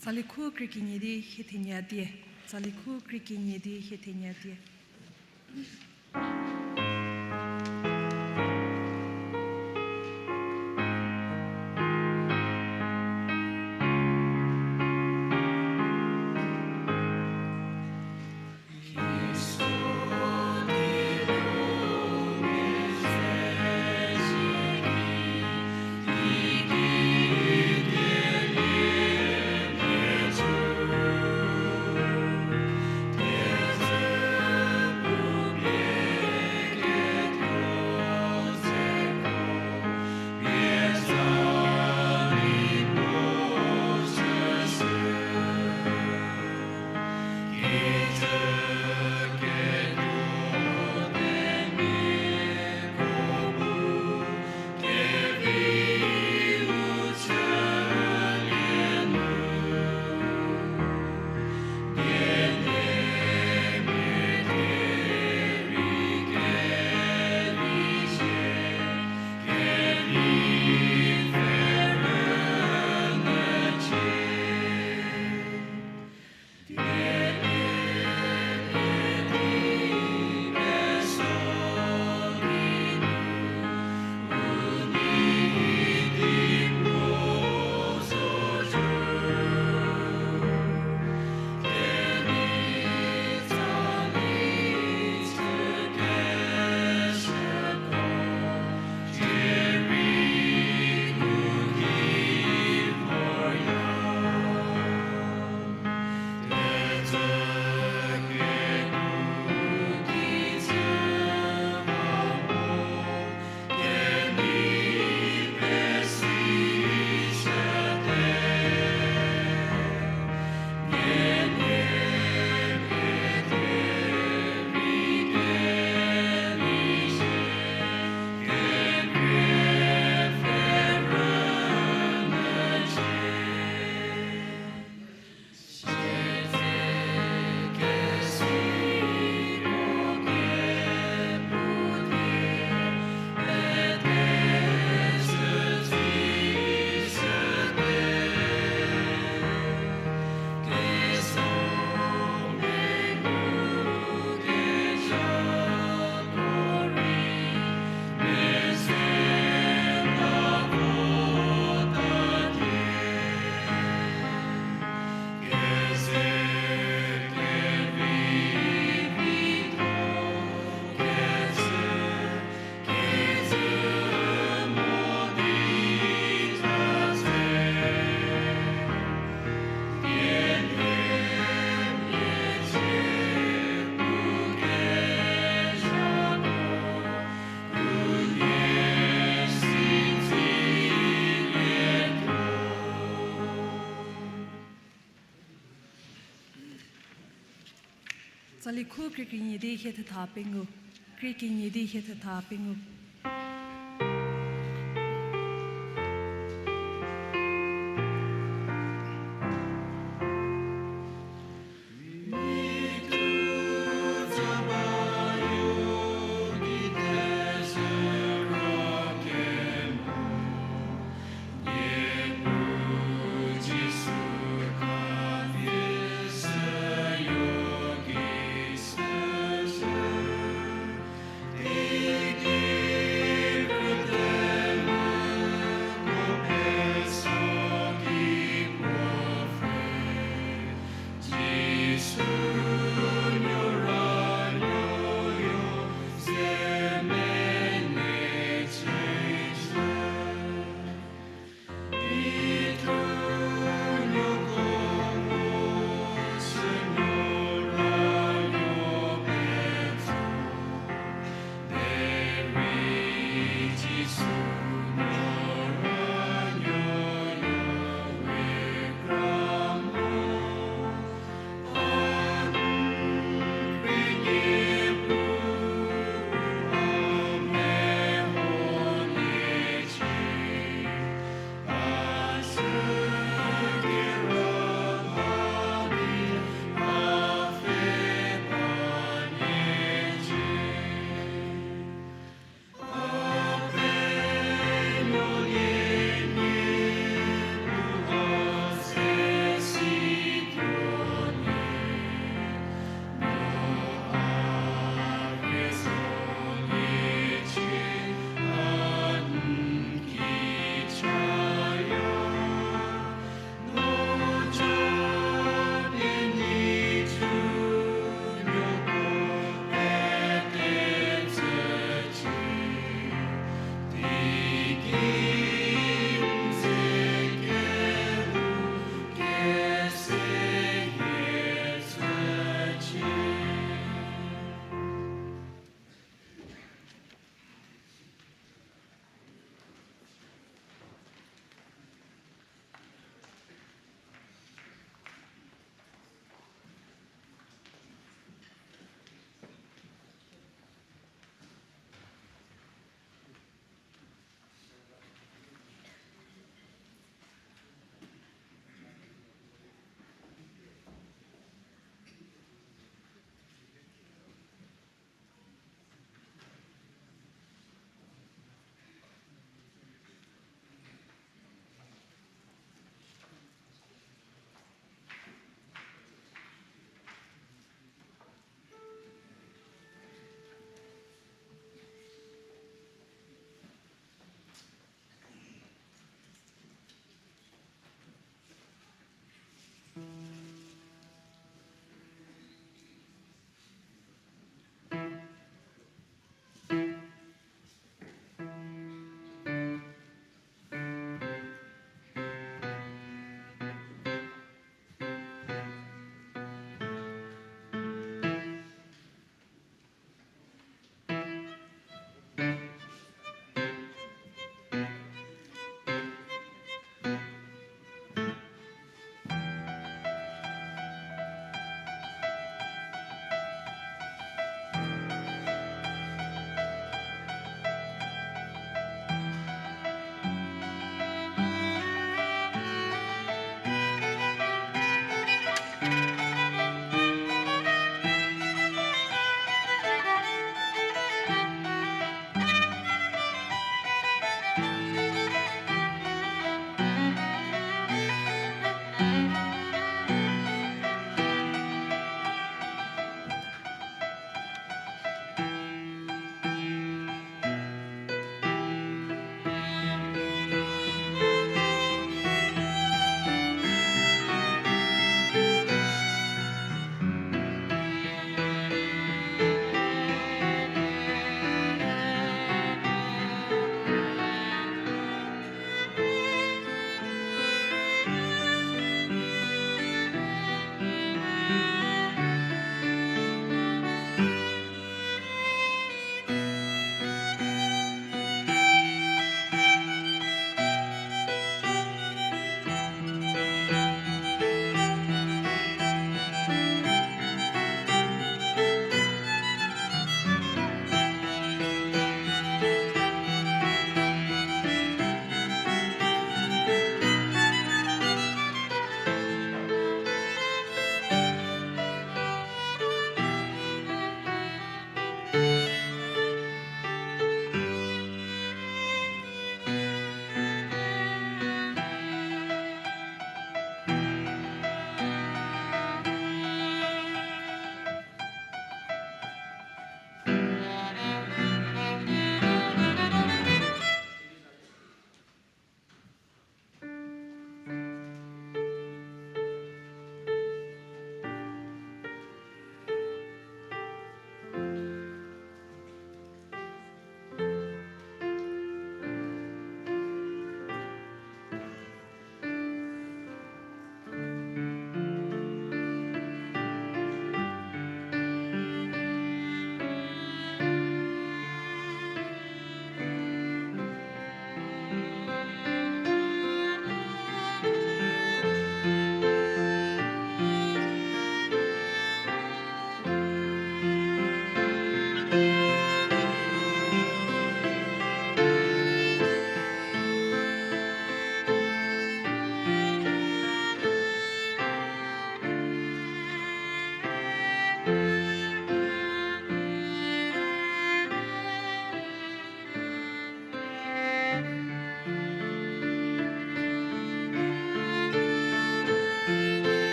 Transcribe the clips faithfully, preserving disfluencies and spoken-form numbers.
Tsali khu krie kenie di hie thenie tie. Tsali khu krie kenie di hie thenie tie. Tsali khu krie kenie di hie thetha pengou. Krie kenie di hie thetha pengou.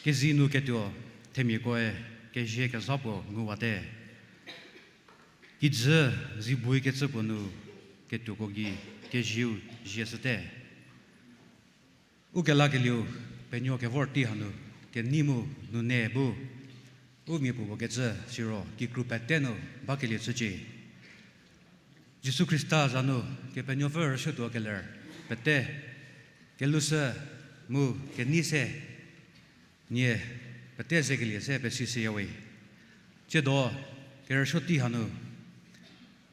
Kezie nu ketuo themiakoe kezie kezha puo nguwate. Kijü zie bui kecü puo nu ketuoko gei kezieu zie shüte. Ukelakelieu penuo kevor tei hanu kenei mu nune bu u mia puopuo kecü siro kikru pete nu bakelie chücie. Jisu Khrista za nu Kepenuopfü rüsuotuo keler pete kelhoushü mu kenei se nie pete zekelie se pesishüyawe. Tsiedo kerüsuo tei hanu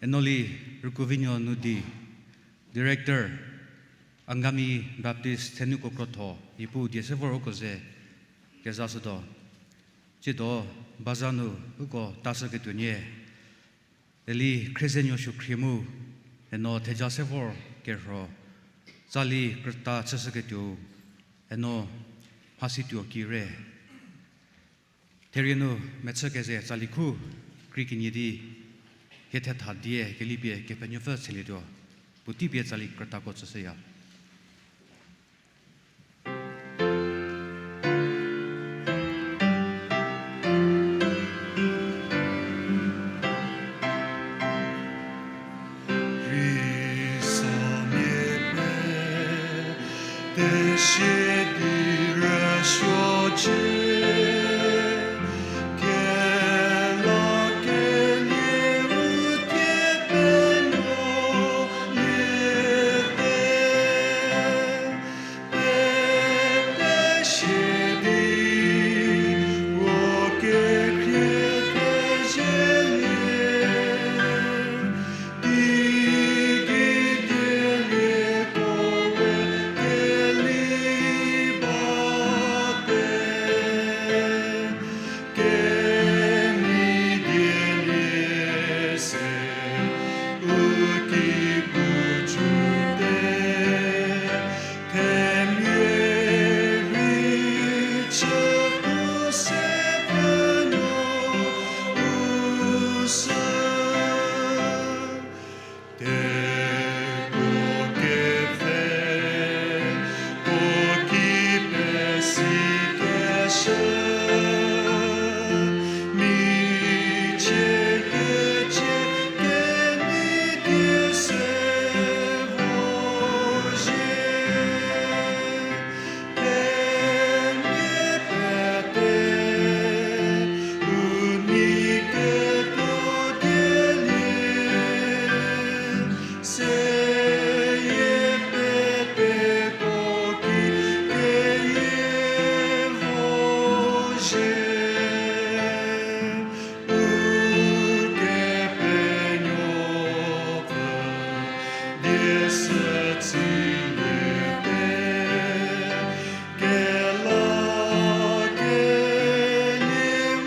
Enoli Rükuvinuo Nudi, Director, Angami Baptist Thenuko Krotho, Niepuu die se vor uko ze kezashütuo. Tsiedo baza nu uko tashüketuo nie Eli Khriezenuo Suokhrie mu Eno Theja se vor kerho tsali krüta chüshüketuou Eno Mhasituo Kire. Therie nu mechü keze tsali khu krie kenie di hie thetha die kelipie Kepenuopfü selietuo. Puotei pie tsali krütako tsüshüya. Rei samia pete sie di rüsuocie, kelakelie u thie penuo liete. Pete sie di, uko kekhrie kezielie, teigei dielieko we keli bate. Kemhie dielie se u ki pucüte, themia rei chü pu se penuo u sü. Tekuo kepfheko ki pesikeshü, michie kecie kemhie die se vozhie. Themia pete u nei ketuo dielie, seyie peteko ki keyie vozhie. Ukepenuopfü die sü tsüliete, kelakelie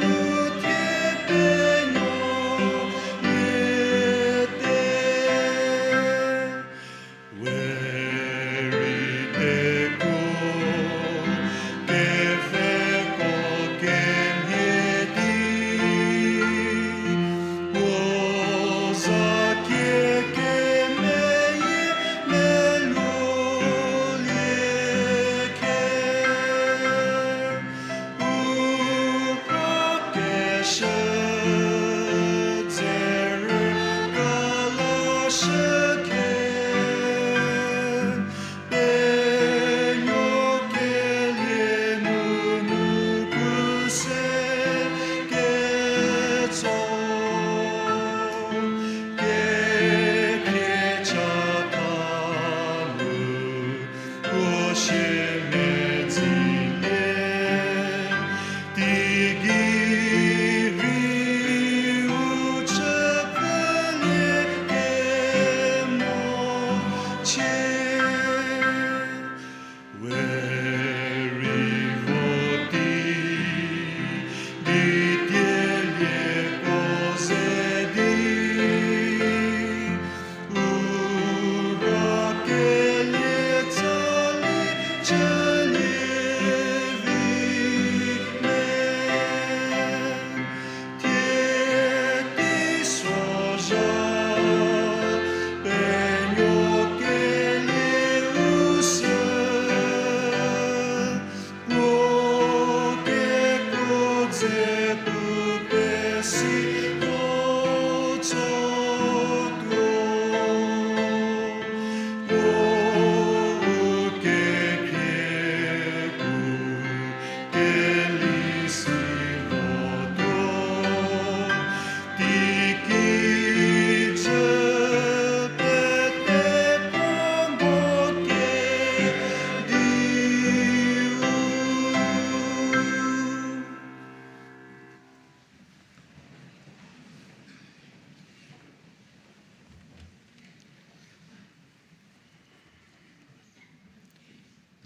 u thie penuo liete. We rei tekuo kepfheko kemhie di, puo za kie kemeyie melulie khe. U kra keshü dzerü kalashü khe, penuo kelie nunu pu se ketso, kekhrie chata nu puo sie medzilie, teigei rei u chü pfülie kemo chie. We rei vo tei di dielieko ze di, u ra kelie tsali chülie vi me. Thie teisozha penuo ke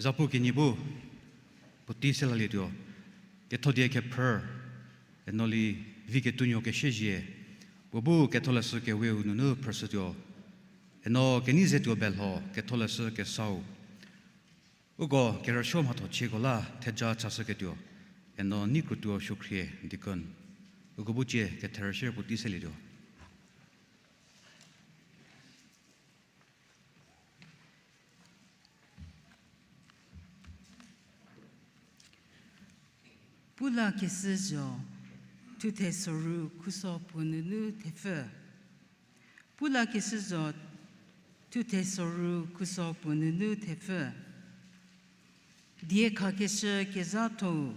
Zapu kenyi bu puotei se lalietuo, ketho die kephrü, eno li vi ketuonuo keshüzhie, puo bu ketholeshü keweu nunu phrüshütuo, eno kenei ze tuo belho ketholeshü kesau. Uko kerüsuo mhatho chieko la theja chashüketuo, eno nei krütuo suokhrie deacon. Uko bu cie ketherüshü puotei selietuo. Pulakeshü zho, thuthe soru khuso puo nunu thepfü. Pulakeshü zho, thuthe soru khuso puo nunu thepfü. Diekhakeshü kezhatho-u,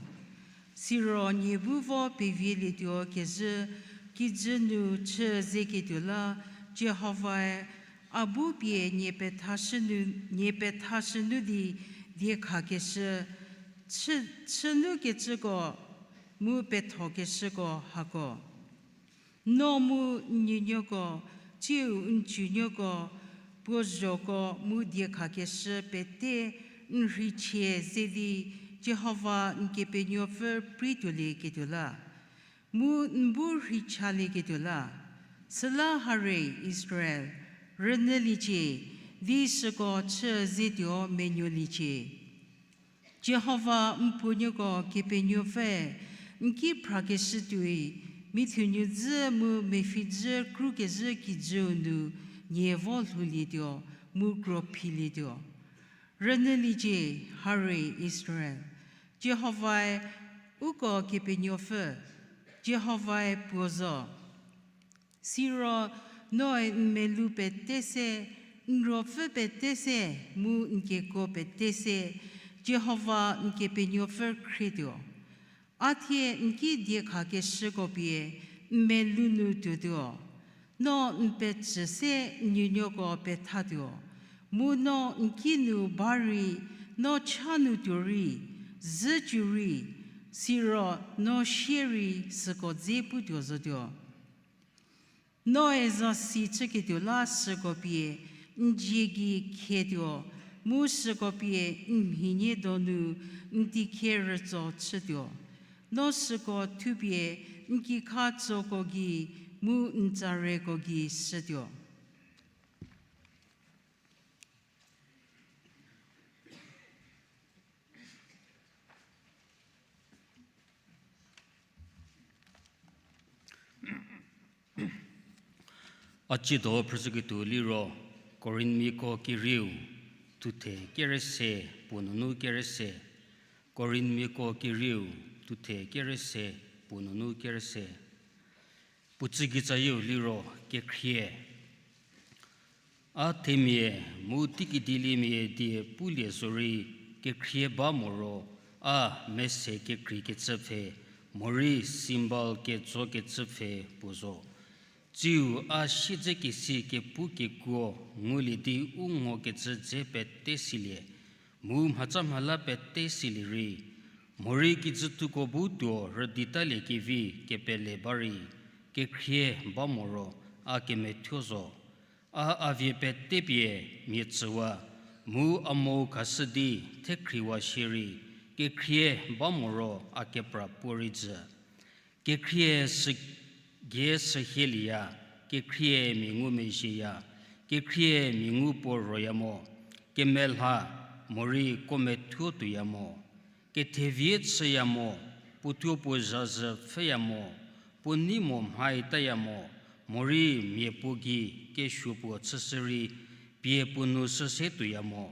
siro nie bu vo pevielietuo kezhü, kijü nu chü zeketuo la, Jihovae a bu pie nie pethashü nu, nie pethashü nu di diekhakeshü, chü, chünukecüko, mu pethokeshüko hako. No mu n nuonuoko, tsiu n tsunuoko, puo zhoko mu diekhakeshü pete n rheichie ze di Jihova n Kepenuopfü preituolieketuo la, mu n bu rheichalieketuo la. Süla harie Israel, rünyüliecie, di süko chü zetuo menuoliecie. Jihova n puonuoko Kepenuopfü, n ki phrakeshü tuoi, mithunuodzü mu mepfhijü krukezhü kijüu nu nie vo lhoulietuo, mu kro philietuo. Rünyüliecie, harie Israel, Jihovae uko Kepenuopfü, Jihovae puo zo. Siro noe n melou pete se, n ruopfü pete se, mu n kekuo pete se, Jihova n Kepenuopfü khrietuo. A thie n ki diekhakeshüko pie n melou nu tuotuo. No n pecü se n nuonuoko pethatuo. Mu no n ki nu ba rei, no cha nu tuo rei, zhücü rei, siro no sie rei süko dze putuo zotuo. Noe zasi chüketuo la süko pie n dzie gei khietuo, mu süko pie n mhinie donu n tikhie rütso chütuo. No süko thupie n kikha tsoko gei mu n tsareko gei shütuo. A tsiedo phrüshüketuo liro, Korinmiako kerieu, thuthe kerese puo nunu kerese, Korinmiako kerieu, thuthe kerese puo nunu kerese. Puo tsükitsayieu liro kekhrie. A themia mu teikedilimia die pulie zorei kekhrie ba moro, a mese kekreikecü pfhe, morei cymbal ketsokecü pfhe puo zo. Tsiu a siedzekesi kepu kekuo ngulie di u ngokecü dze pete silie, mu mhaca mhala pete silie rei, morei kijüthuko bu tuo rüditalie kevi kepele ba rei, kekhrie ba moro, a kemethuo zo. A a vie pete pie mia tsüwa, mu a mou khashü di thekhriwa shierei, kekhrie ba moro a kepra puo rei jü. Kekhrie sü, gie sü hielieya, kekhrie mia ngumezhieya, kekhrie mia ngu puo roya mo, kemelha, morei kuo methuo tuoya mo. Kethevie chüya mo, puothuo puo zhazhü pfhüya mo, puo nei mo mhaitaya mo, morei mia puo gei kesuo puo chüshü rei, pie puo nu süse tuoya mo.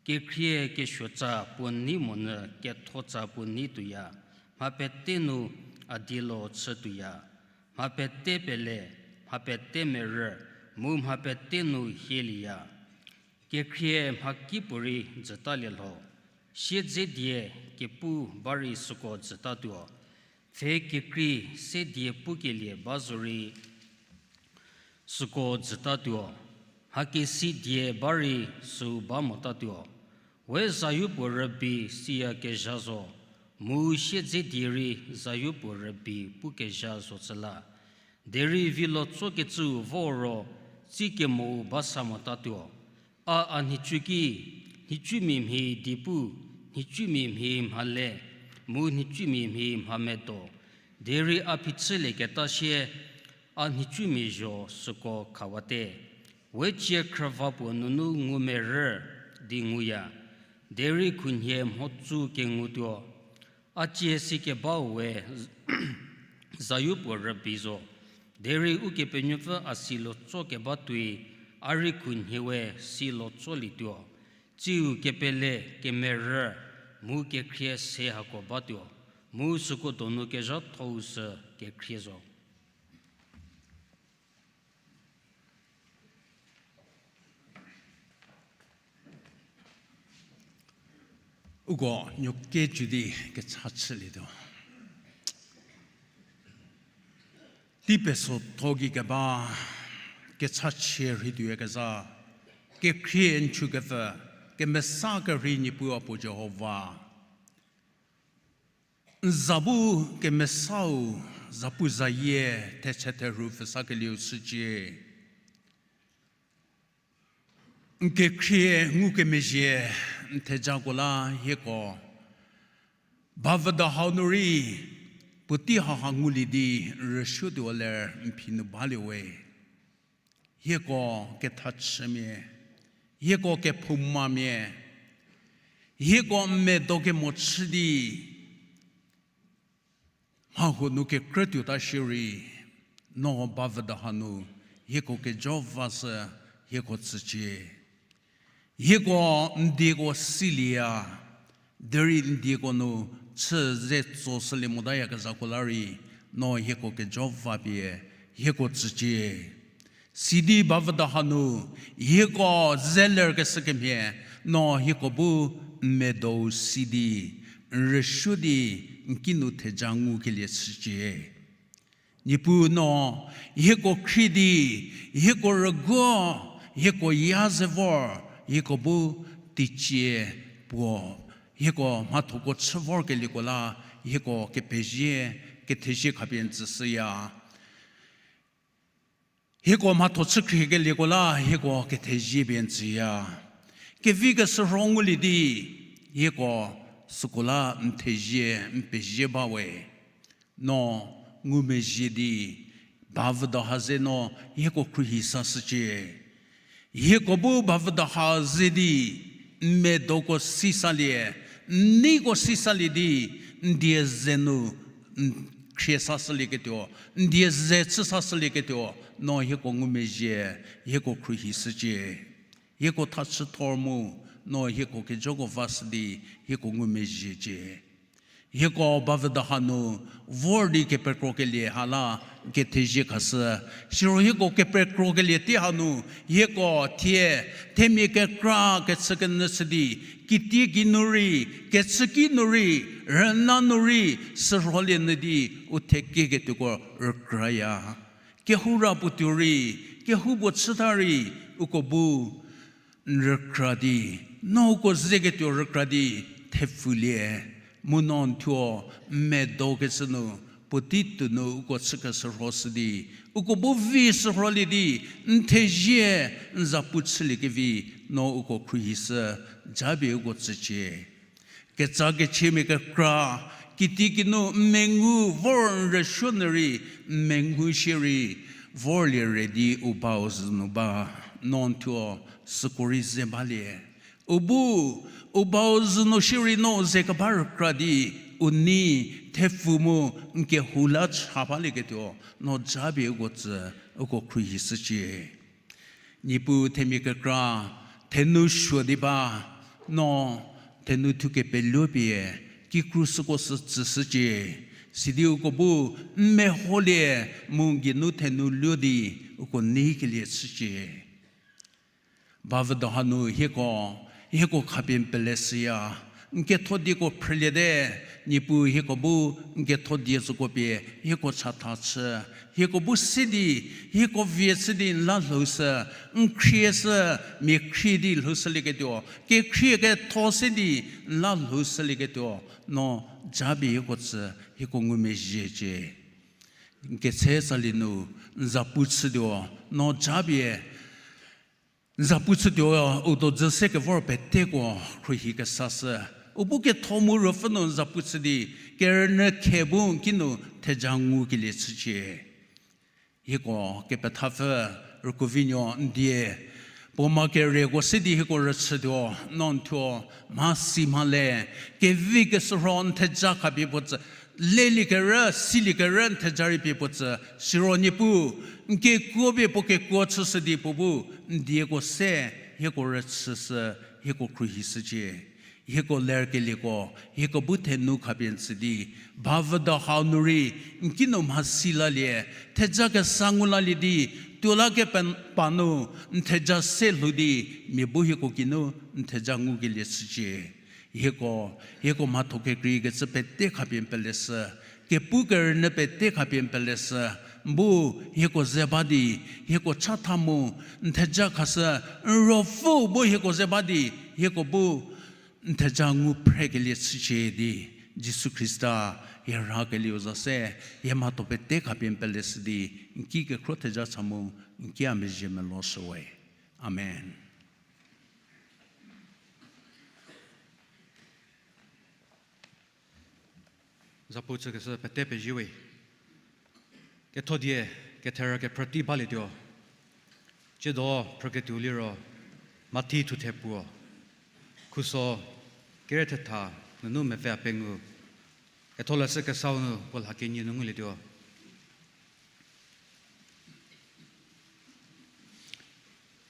Kekhrie kesuotsa puo nei monyü kethotsa puo nei tuoya, mha pete nu a dielo chü tuoya, mha pete pele, mha pete merü, mu mha pete nu hielieya. Kekhrie mhakipuorei jütalie lho, siedze die kepu ba rei süko jütatuo, pfhe kekrei se die pukelie ba zorei süko jütatuo, mhakesi die ba rei süu ba motatuo. We zayopuo rübei siyakezha zo, mu siedze die rei zayopuo rübei pukezha zo tsüla. Derei vilo tsokecüu vo ro, tsikemou ba sa motatuo. A a nhicu ki, nhicumia mhi di pu, nhicumia mhi mhale, mu nhicumia mhi mhamedo, derei a phichülieketa sie, a nhicumia zho süko khawate. We cie khrüva puo nunu ngumerü di nguya, derei khunhie mhotsu kengutuo. A cie sikebau we z- zayu puo rübei zo, derei Ukepenuopfü a si lotso keba tuoi, a rei khunhie we si lotsolietuo. Tsiu kepele, kemerü, mu kekhrie se hako batuo, mu süko donu kezhathou sü kekhrie zo. Uko nuokecü di kecha chülietuo. Tei pesotho gei keba kechachie rhei tuoyakezha, kekhrie n chükepfü, kemesa kerhei Niepuu a puo Jihova. N za bu kemesau, zapuzayie, theche therhu pfhüsakelieu chücie. N kekhrie ngukemezhie, n thejako la hieko bavüdo hau nu rei, puotei haha ngulie di n rüsuotuo ler n phi nu balie we. Hieko kethachümia, hieko kephoumamia, hieko n medo kemo chü di mhahuo nu kekrütuota shierei, no bavüdo hanu hieko kejo vashü hieko tsücie. Hieko n dieko silieya, derei n dieko nu chü ze tsoshülie motayakezhako la rei, no hieko kejo vapie hieko tsücie. Sidi bavüdo hanu hieko ze lerkeshü kemhie, no hieko bu n medou si di, n rüsuo di, n kinu theja ngukelie chücie. Niepuu no hieko khrie di, hieko rüguo, hieko ya ze vor, hieko bu teicie puo, hieko mhathoko chü vorkelieko la, hieko kepezie, kethezie khapie n tsüshüya. Hieko mhatho chükhrikelieko la hieko kethezie pie n tsüya. Kevi keshürho ngulie di, hieko süko la n thezie, n pezie ba we. No ngumezhie di, bavüdo ha ze no hieko khruohi sashücie. Hieko bu bavüdo ha ze di, n medoko sisalie, n neiko sisalie di, n die ze nu n khrie sashülieketuo, n die ze chü sashülieketuo, no hieko ngumezhie, hieko khruohi shücie. Hieko thachüthor mu, no hieko kejoko vashü di, hieko ngumezhiecie. Hieko bavüdo hanu vor di kepekrokelie ha la kethezie khashü. Siro hieko kepekrokelie tei hanu, hieko thie, themia kekra kechükenyü chü di, kitiekinu rei, kechüki nu rei, rüna nu rei, sürholie nyü di, u thekieketuoko rükraya. Kehoura puo tuo rei, kehoupuo chüta rei, uko bu n rükra di, no uko zeketuo rükra di, thepfulie, mu no n thuo, n medokecü nu, puotei tuo nu uko chükeshürhoshü di, uko bu vi shürholie di, n thezie, n zapu chüliekevi, no uko khruohishü, japie uko tsücie. Ketsa kechiemia kekra, kitiekinu n mengu vor n rüsuo nyü rei, n mengu shierei, vorlie re di u bau zhü nu ba, no n thuo süko rei ze balie. U bu, u bau zhü nu shierei no ze keba rükra di, u nei, thepfu mu, n kehou la cha balieketuo, no japie uko tsü, uko khruohishücie. Niepuu themia kekra, thenou suo di ba, no, thenou thukepeluo pie, kikru süko sü tsüshücie, sidi uko bu, n meholie, mu n geinu thenou luo di, uko neikelie chücie. Bavüdo hanu hieko, hieko khapie n peleshüya, n ketho dieko phrüliete, Niepuu hieko bu, n ketho die züko pie, hieko chatha chü, hieko bu se di, hieko vie chü di n la lhoushü, n khrieshü, mia khrie di lhoushülieketuo, kekhrie ketho se di n la lhoushülieketuo, no japie hieko tsü, hieko ngumezhiecie. N ketse tsalie nu, n zapu chütuo, no japie, N za pu chütuo, u dodzü se kevor peteko khruohi kesashü. U bu ketho mu ruopfü nu n za pu chü di, kerünyü khe bu n kinu theja ngukelie chücie. Hieko kepethapfü Rükuovinuo n die, puo ma kereko se di hieko rüchütuo, no n thuo mhasi mhale, kevi keshürho n theja khapie puo tsü, lelie kerü, silie kerü n theja rei pie puo tsü, siro Niepuu, n kekuo pie puo kekuo chüshü di puo bu n dieko se, hieko rüchüshü, hieko khruohishücie. Hieko lerkelieko, hieko bu thenu khapie n tsü di, bavüdo hau nu rei, n kinu mhasi lalie, theja kesa ngu lalie di, tuo la kepe pa nu, n theja se lhou di, mia bu hieko kinu, n theja ngukelie chücie. Hieko, hieko mhatho kekreikecü pete khapie n peleshü, kepu kerünyü pete khapie n peleshü, n bu hieko ze ba di, hieko chatha mu, n theja khashü, n ruopfüu bu hieko ze ba di, hieko bu n theja ngu phrekelie chücie di, Jisu Khrista, hie rhakelieu za se, hie mhatho pete khapie n peleshü di, n ki kekhro theja cha mu, n ki a mezhie meloshüwe. Amen. Zapu chükeshü pete pezie we. Kethodie ketherü kephrütei balietuo. Tsiedo phrüketuo liro Mathi thuthe puo, khuso kere thetha nunu mepfü a pengou. Ketholeshü Kesau nu puo lha kenie nu ngulietuo.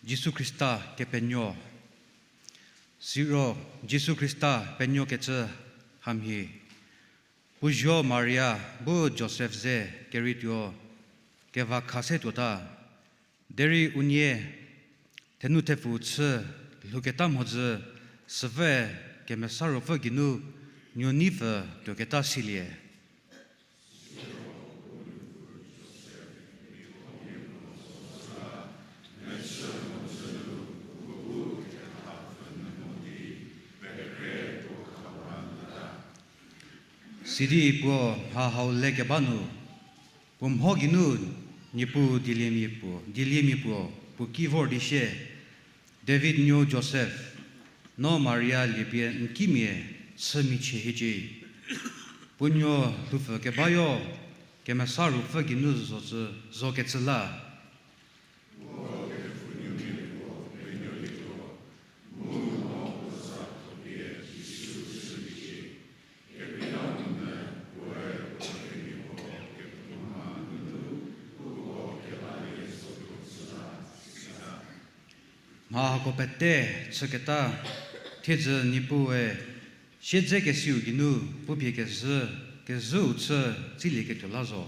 Jisu Khrista kepenuo. Siro Jisu Khrista penuokecü hamhie, puo zuo Maria bu Josef ze kereituo kevakha se tuota. Derei unie thenu thepfu chü lhouketa mhodzü süpfü Kemesa Ruopfü geinu nuoneipfü tuoketa silie. Sidi puo mha hau lekeba nu, puo mho geinu Niepuu dieliemia puo, dieliemia puo, puo ki vor di sie, David nuou Josef, no Maria liepie n kimia chümichie hiecie. Puo nuo lhoupfü kebayo, Kemesa Ruopfü geinu zo, zokecü la. Mha hako pete chüketa, thiedzü Niepuue siedzekesiu geinu pupie kezhü, kezhüu chü tsilieketuo la zo.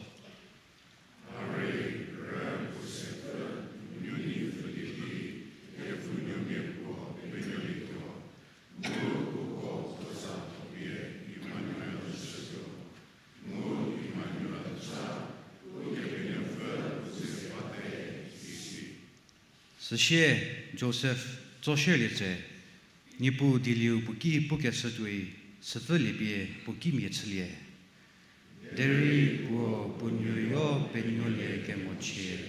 Süsie Josef tsoshülie tse, Niepuu dielieu puo ki pukeshütuoi, süpfü liepie puo kimia chülie. Derei puo puo nuoyo penuolie kemochie,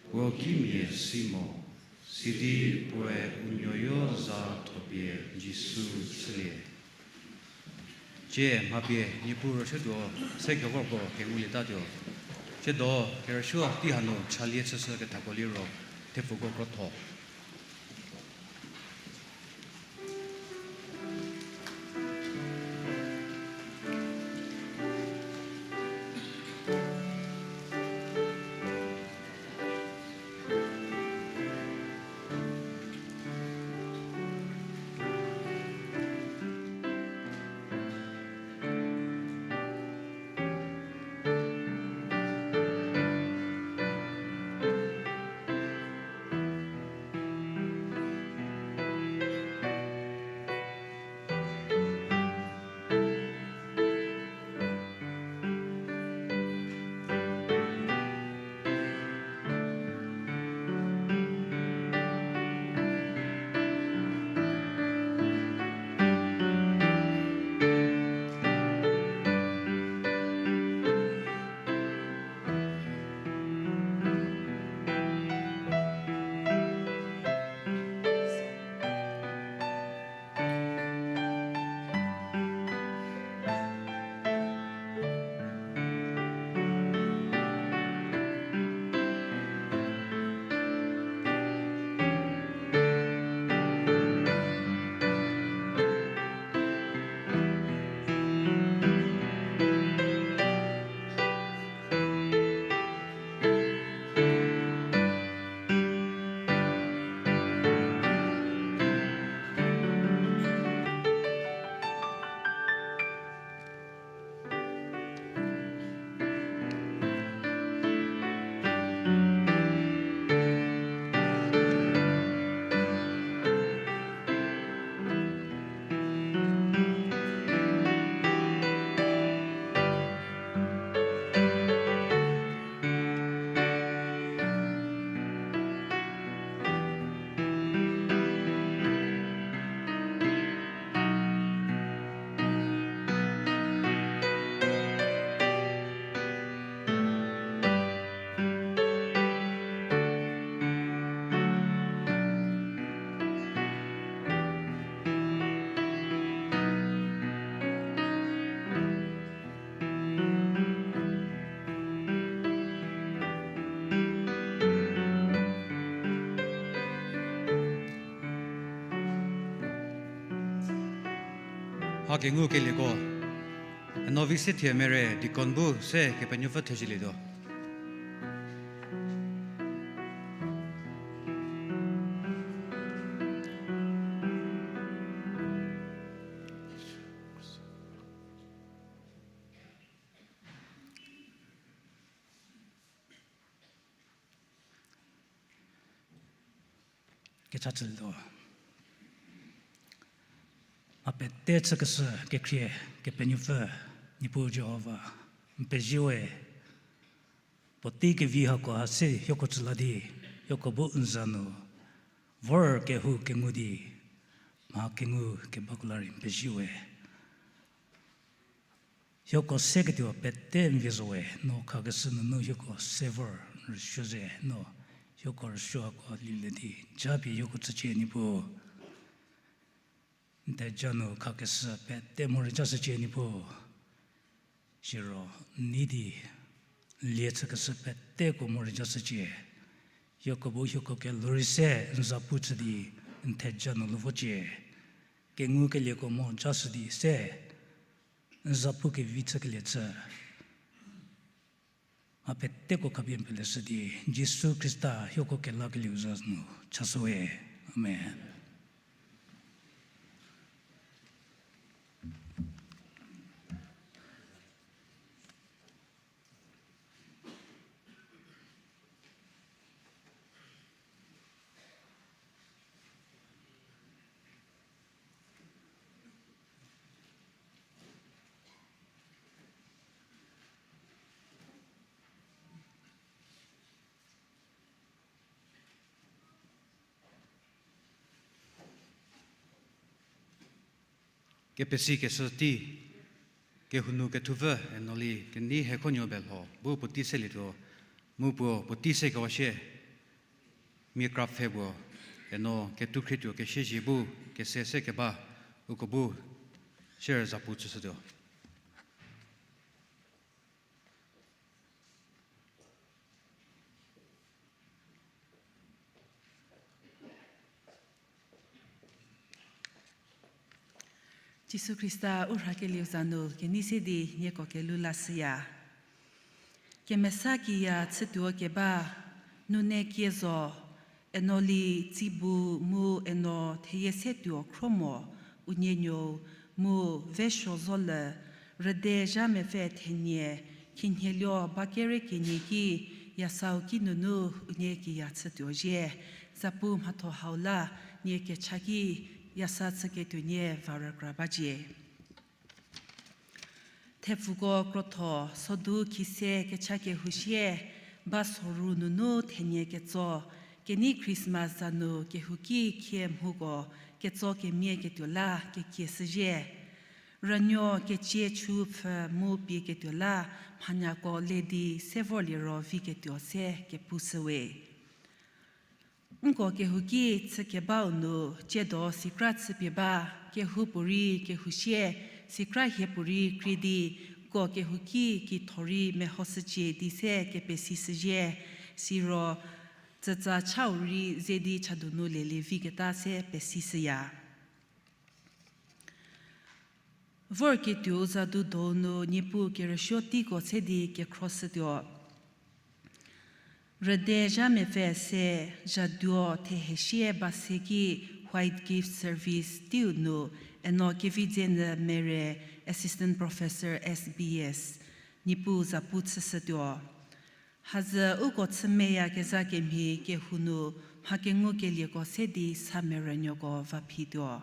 puo kimia si mo, sidi puoe u nuoyo za thopie Jisu chülie. Tsie mha pie Niepuu rüshütuo se kevorko kengulietatuo. Tsiedo kerüsuo tei hanu chalie chüshü kethako liro thepfuko krotho. Mha kengukelieko, eno vi se thie mere deacon bu se Kepenuopfü thezielietuo. Kecha chülietuo. A pete chükeshü kekhrie Kepenuopfü, Niepuu Jihova, n pezie we. Puotei kevi hako ha se hieko tsüla di, hieko bu n za nu vor kehou kengu di, mha kengu kebako la rei n pezie we. Hieko seketuo pete n vie zo we, no khakeshü nunu hieko se vor n rüsuo ze, no hieko rüsuo hako lielie di japie hieko tsücie Niepuu. N theja nu khakeshü pete morei jashücie Niepuu. Siro n nei di lie chükeshü peteko morei jashücie. Hieko bu hieko kelhou rei se n zapu chü di n theja nu lhou vocie. Kengukelieko mo jashü di se n zapu kevi chükelie chü. A peteko khapie n peleshü di, Jisu Khrista hieko kelakelieu za nu chashüwe. Amen. Kepesikeshü tei, kehou nu kethupfü Enoli kenei hekhonuo belho bu puotei selietuo, mu puo puotei sekewa shie, mia kra pfhe puo, Eno ketukhrie tuo kesiezhie bu kese se keba, uko bu sier zapu chüshütuo. Jisu Khrista u rhakelieu za nu kenei se di nieko kelhou lashüya. Kemesa kiya chütuo keba, nune kie zo, Enoli tsibu mu Eno theyie se tuo khro mo, unie nuou, mu Vesuo Zole, rüde zha mepfü thenie, khinhieluo ba kere kenie ki, yasau ki nunu unie kiya chütuo zhie, zapu mhatho hau la, nie kecha ki, yasa chüketuo nie va rükra bacie. Thepfuko krotho, sodu khise kecha kehou sie, ba soru nunu thenie ketso, kenei Christmas za nu kehouki khie mhuko ketso kemie ketuo la kekie shüzhie. Rünuo kecie chü pfhü mu pie ketuo la mhanyako le di se vorlie ro vi ketuo se kepushüwe. Nko kehouki chükebau nu, tsiedo sikra chüpie ba, kehoupuorei, kehousie, sikra hiepuorei krie di, ko kehouki kithorei mehoshücie di se kepesishüzhie, siro, tsütsa chau rei ze di chadonu lelie viketa se pesishüya. Vorketuou zadu donu Niepuu kerüsuo teiko se di kekhroshütuo. Rüde zha mepfü se, zhaduo thehesie ba se ki White Gift Service teiu nu, Eno Kevidzenyü Mere, Assistant Professor S B S, Niepuu zapu chüshütuo. Hazü uko chümeyakezha kemhie kehou nu mha kengukelieko se di sa merünuoko va phituo.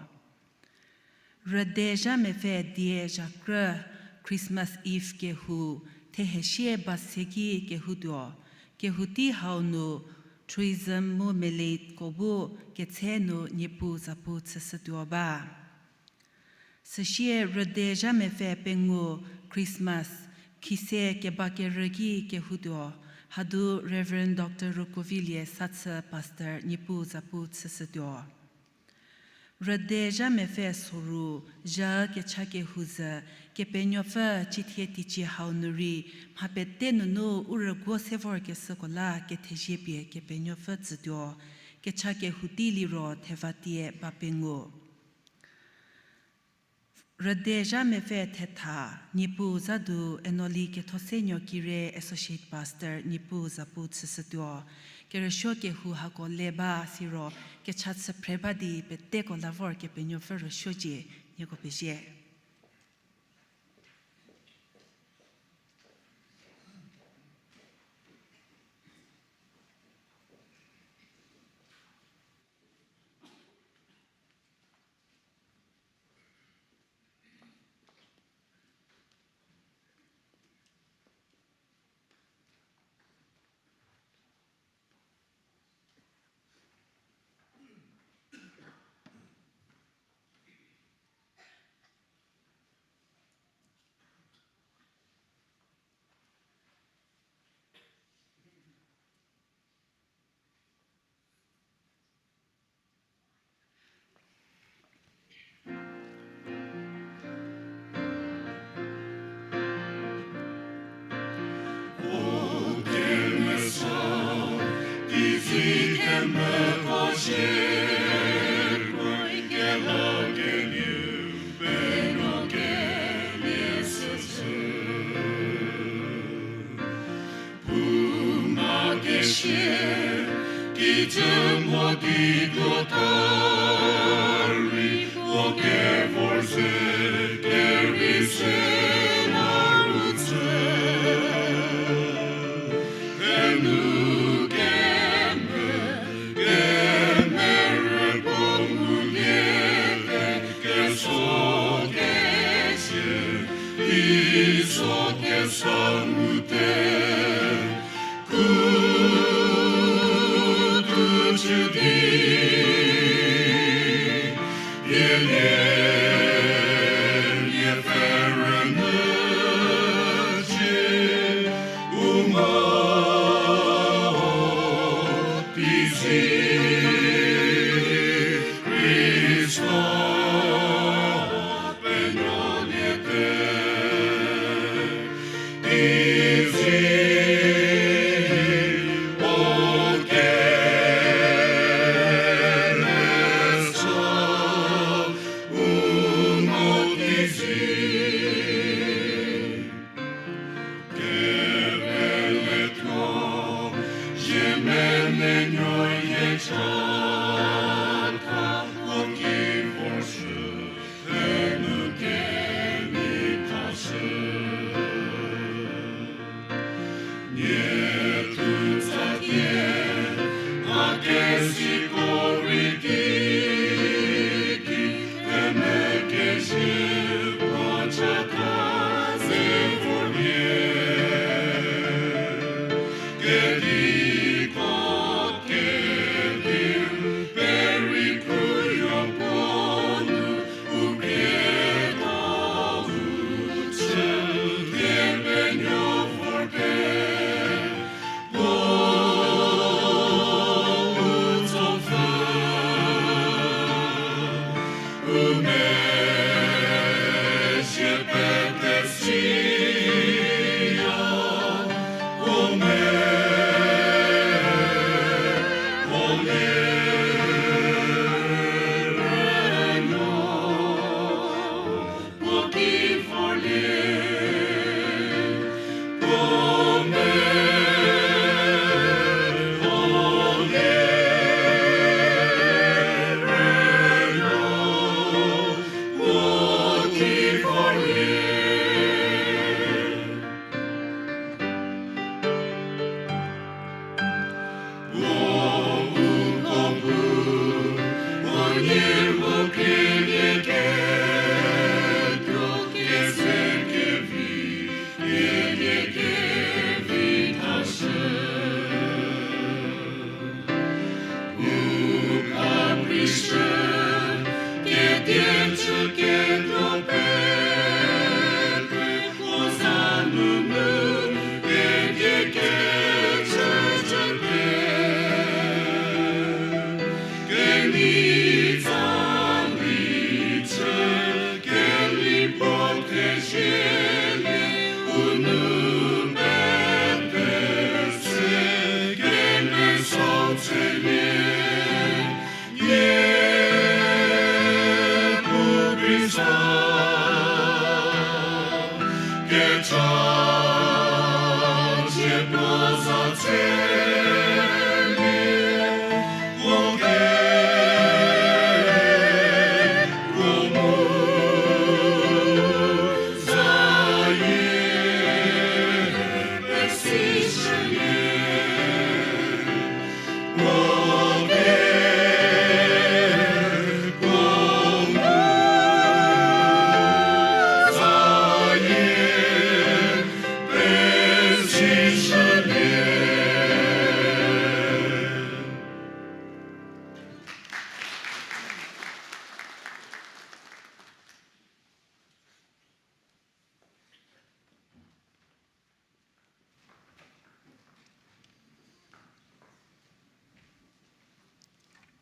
Rüde zha mepfü die zhakrü Christmas Eve kehou, thehesie ba se ki kehoutuo, kehou tei hau nu Truism mu Meleitko bu ketse nu Niepuu zapu chüshütuo ba. Süsie rüde zha mepfü pengou Christmas, khise keba kerü ki kehoutuo, hadu Reverend Doctor Rukovilie Sathü Pastor Niepuu zapu chüshütuo. Rüde zha mepfü soru, zha kecha kehou zü, Kepenuopfü cithie teicie hau nu rei, mha pete nunu u rüguo se vorkeshüko la kethezie pie Kepenuopfü tsütuo, kecha kehou tei liro theva tie ba pengou. Rüde zha mepfü thetha, Niepuu za du Enoli Kethosenuo Kire Associate Pastor Niepuu za pu chüshütuo, kerüsuo kehou hako le ba siro kecha chü phre ba di peteko la vor Kepenuopfü rüsuocie, nieko pezie. Puma kesie, kijü mo di tuota rei, puo kevor ze kerei se la ru tsü. Enu keme, kemerü puo ngulie te, keso kesie, di so kesa ngu te. Kutucü di, pielie nie pfhe rünyücie, u mo tizi Khrista penuoliete.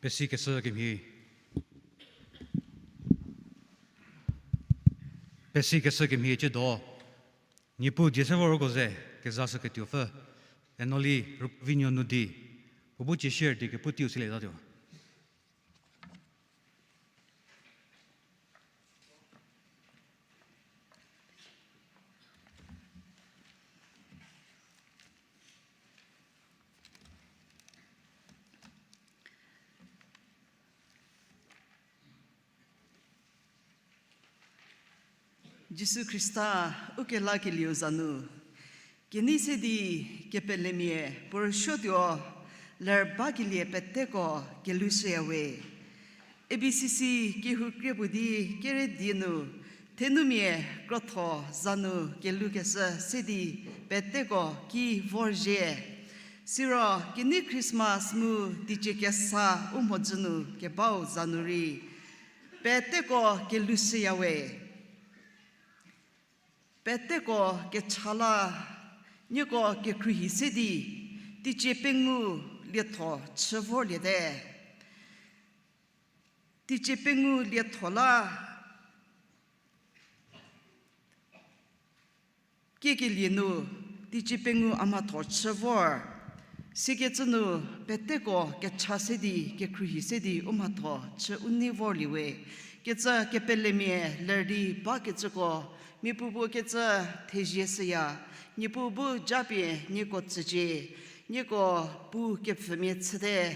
Pesikeshü kemhie. Pesikeshü kemhie ciedo. Niepuu die se vorko ze, kezashüketuopfü. Enoli Rüvinio nu di. Puo bu cie share di kepu teiu silietatuo. Jisu Khrista ukelakelieu za nu, kenei se di kepelemia puo rüsuotuo ler bakelie peteko kelhoushüya we. A B C C kehou krie puo di kere die nu thenumia krotho za nu kelhoukeshü se di peteko ki vorzhie. Siro kenei Christmas mu teicie kesa u mhodzü nu kebau za nu rei peteko kelhoushüya we. Peteko kecha la, nieko kekhruohi se di, teicie pengou lietho chü vorliete. Teicie pengou lietho la, kiekelie nu, teicie pengou a mhatho chü vor. Sikecü nu, peteko kecha se di, kekhruohi se di, u mhatho chü u nei vorlie we. Kecü kepelemia ler di bakecüko, miapuopuo kecü thezie shüya, Niepuu bu japie nieko tsücie, nieko pu kepfümia chüte,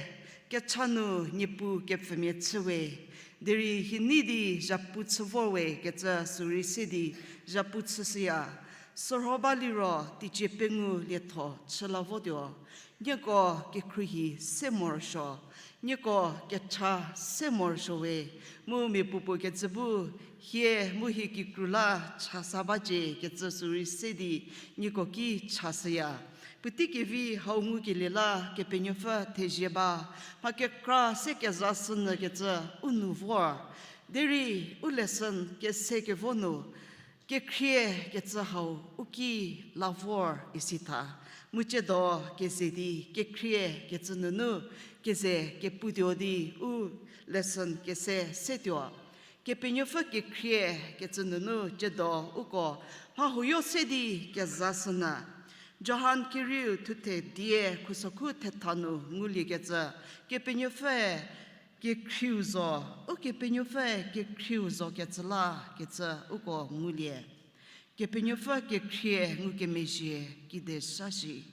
kecha nu Niepuu kepfümia chü we, derei hie nei di zhapu chü vor we kecü sürei se di zhapu chüshüya, sürho ba liro teicie pengou lietho chü la votuo, nieko kekhruohi se morosuo, nieko kecha se morosuo we, mu miapuopuo kecü bu hie mu hie kikru la chasa bacie kecü sürei se di nieko ki chashüya. Puotei kevi hau ngukelie la Kepenuopfü thezie ba, mha kekra se kezashünyü kecü u nu vor, derei u lesson kese kevo nu, kekhrie kecü hau u ki la vor isi tha. Mu tsiedo keze di kekhrie kecü nunu keze keputuo di u lesson kese setuo. Kepenuopfü kekhrie kecü nunu tsiedo uko mha huoyo se di kezashünyü. Johan kerieu thuthe die khusokhu thetha nu nguliekecü, Kepenuopfüe kekhrieu zo, Ukepenuopfüe kekhrieu zo kecü la kecü uko ngulie. Kepenuopfü kekhrie ngukemezhie kide sa shi.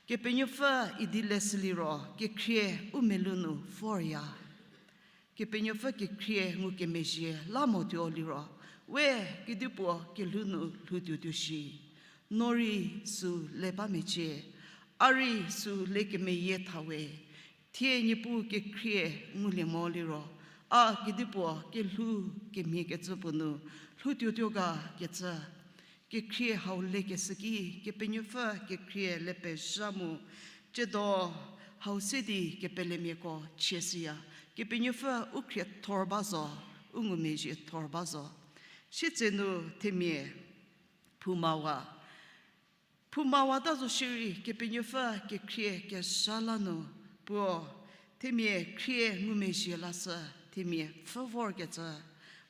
Kepenuopfü idi leshü liro kekhrie u melou nu vorya. Kepenuopfü kekhrie ngukemezhie la motuo liro, we kedipuo kelhou nu lhoutuotuo shi. No rei sü le ba mecie, a rei sü le kemeyie tha we. Thie Niepuu kekhrie ngulie mo liro, a kedipuo kelhou kemhie kecü puo nu lhoutuotuo ga kecü. Kekhrie hau lekeshü ki, Kepenuopfü kekhrie le pezha mu, tsiedo hau se di kepelemiako chieshüya, Kepenuopfü u khriethor ba zo, u ngumezhiethor ba zo. Sietsenu themia phoumawa. Phoumawa ta zo shierei Kepenuopfü kekhrie kezha la nu puo, themia khrie ngumezhie lashü, themia pfhü vorkecü,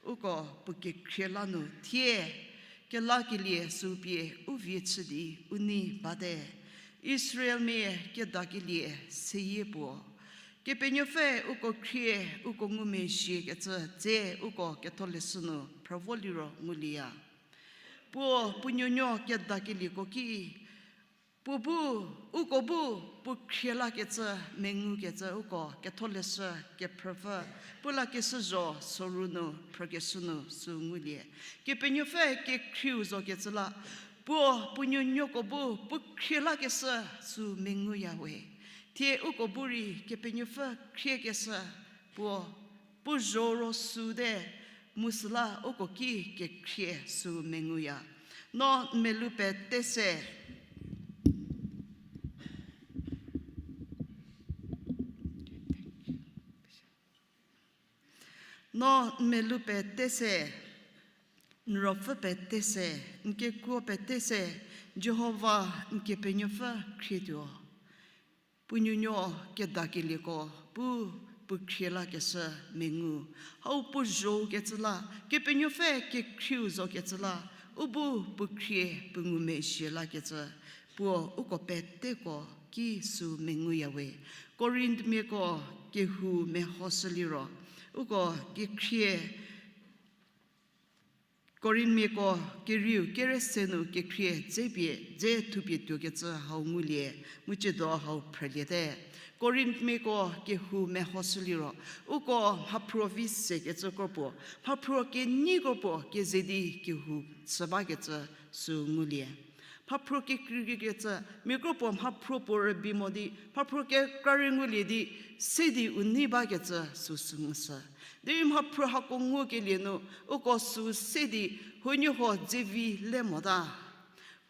uko puo kekhrie la nu thie, kelakelie sü pie u vie chü di u nei bate. Israelmia kedakelie seyie puo. Kepenuopfü uko khrie, uko ngumezhiekecü dze uko ketholeshü nu phrü vo liro ngulieya. Puo puo nuonuo kedakelieko ki, puo bu, uko bu, puo khrie lakecü, mengukecü uko, ketholeshü, kephrüpfü, pu lakeshü zho, soru nu, phrükeshü nu, süu ngulie. Kepenuopfü kekhrieu zokecü la, puo puo nuonuoko bu, puo khrie lakeshü, süu menguya we. Thie uko bu rei, Kepenuopfü khriekeshü, puo, puo zho ro süu te, mu süla uko ki kekhrie süu menguya. No n melu pete se. No n melu pete se, n ruopfü pete se, n kekuo pete se, Jihova n Kepenuopfü khrietuo. Puo nuonuo kedakelieko bu puo khrie lakeshü mengu. Hau puo zhokecü la, Kepenuopfü kekhrieu zokecü la, u bu puo khrie puo ngumezhie lakecü, puo uko peteko ki süu menguya we. Korinthmiako kehou mehoshü liro, uko kekhrie Korinthmiako kerieu kere se nu kekhrie dzepie, dze thupie tuokecü hau ngulie, mu ciedo hau phrüliete. Korinthmiako kehou mehoshü liro, uko mhaphruo vi sekecü kropuo, mhaphruo kenyi kropuo keze di kehou chü bakecü süu ngulie. Mhaphruo kekreikreikecü, mia kropuo mhaphruo puo rübei mo di, mhaphruo kekra rei ngulie di, se di u nei bakecü süu sü ngushü. Derei mhaphruo hako ngukelie nu, uko süu se di, huoniehuo dze vi le mota.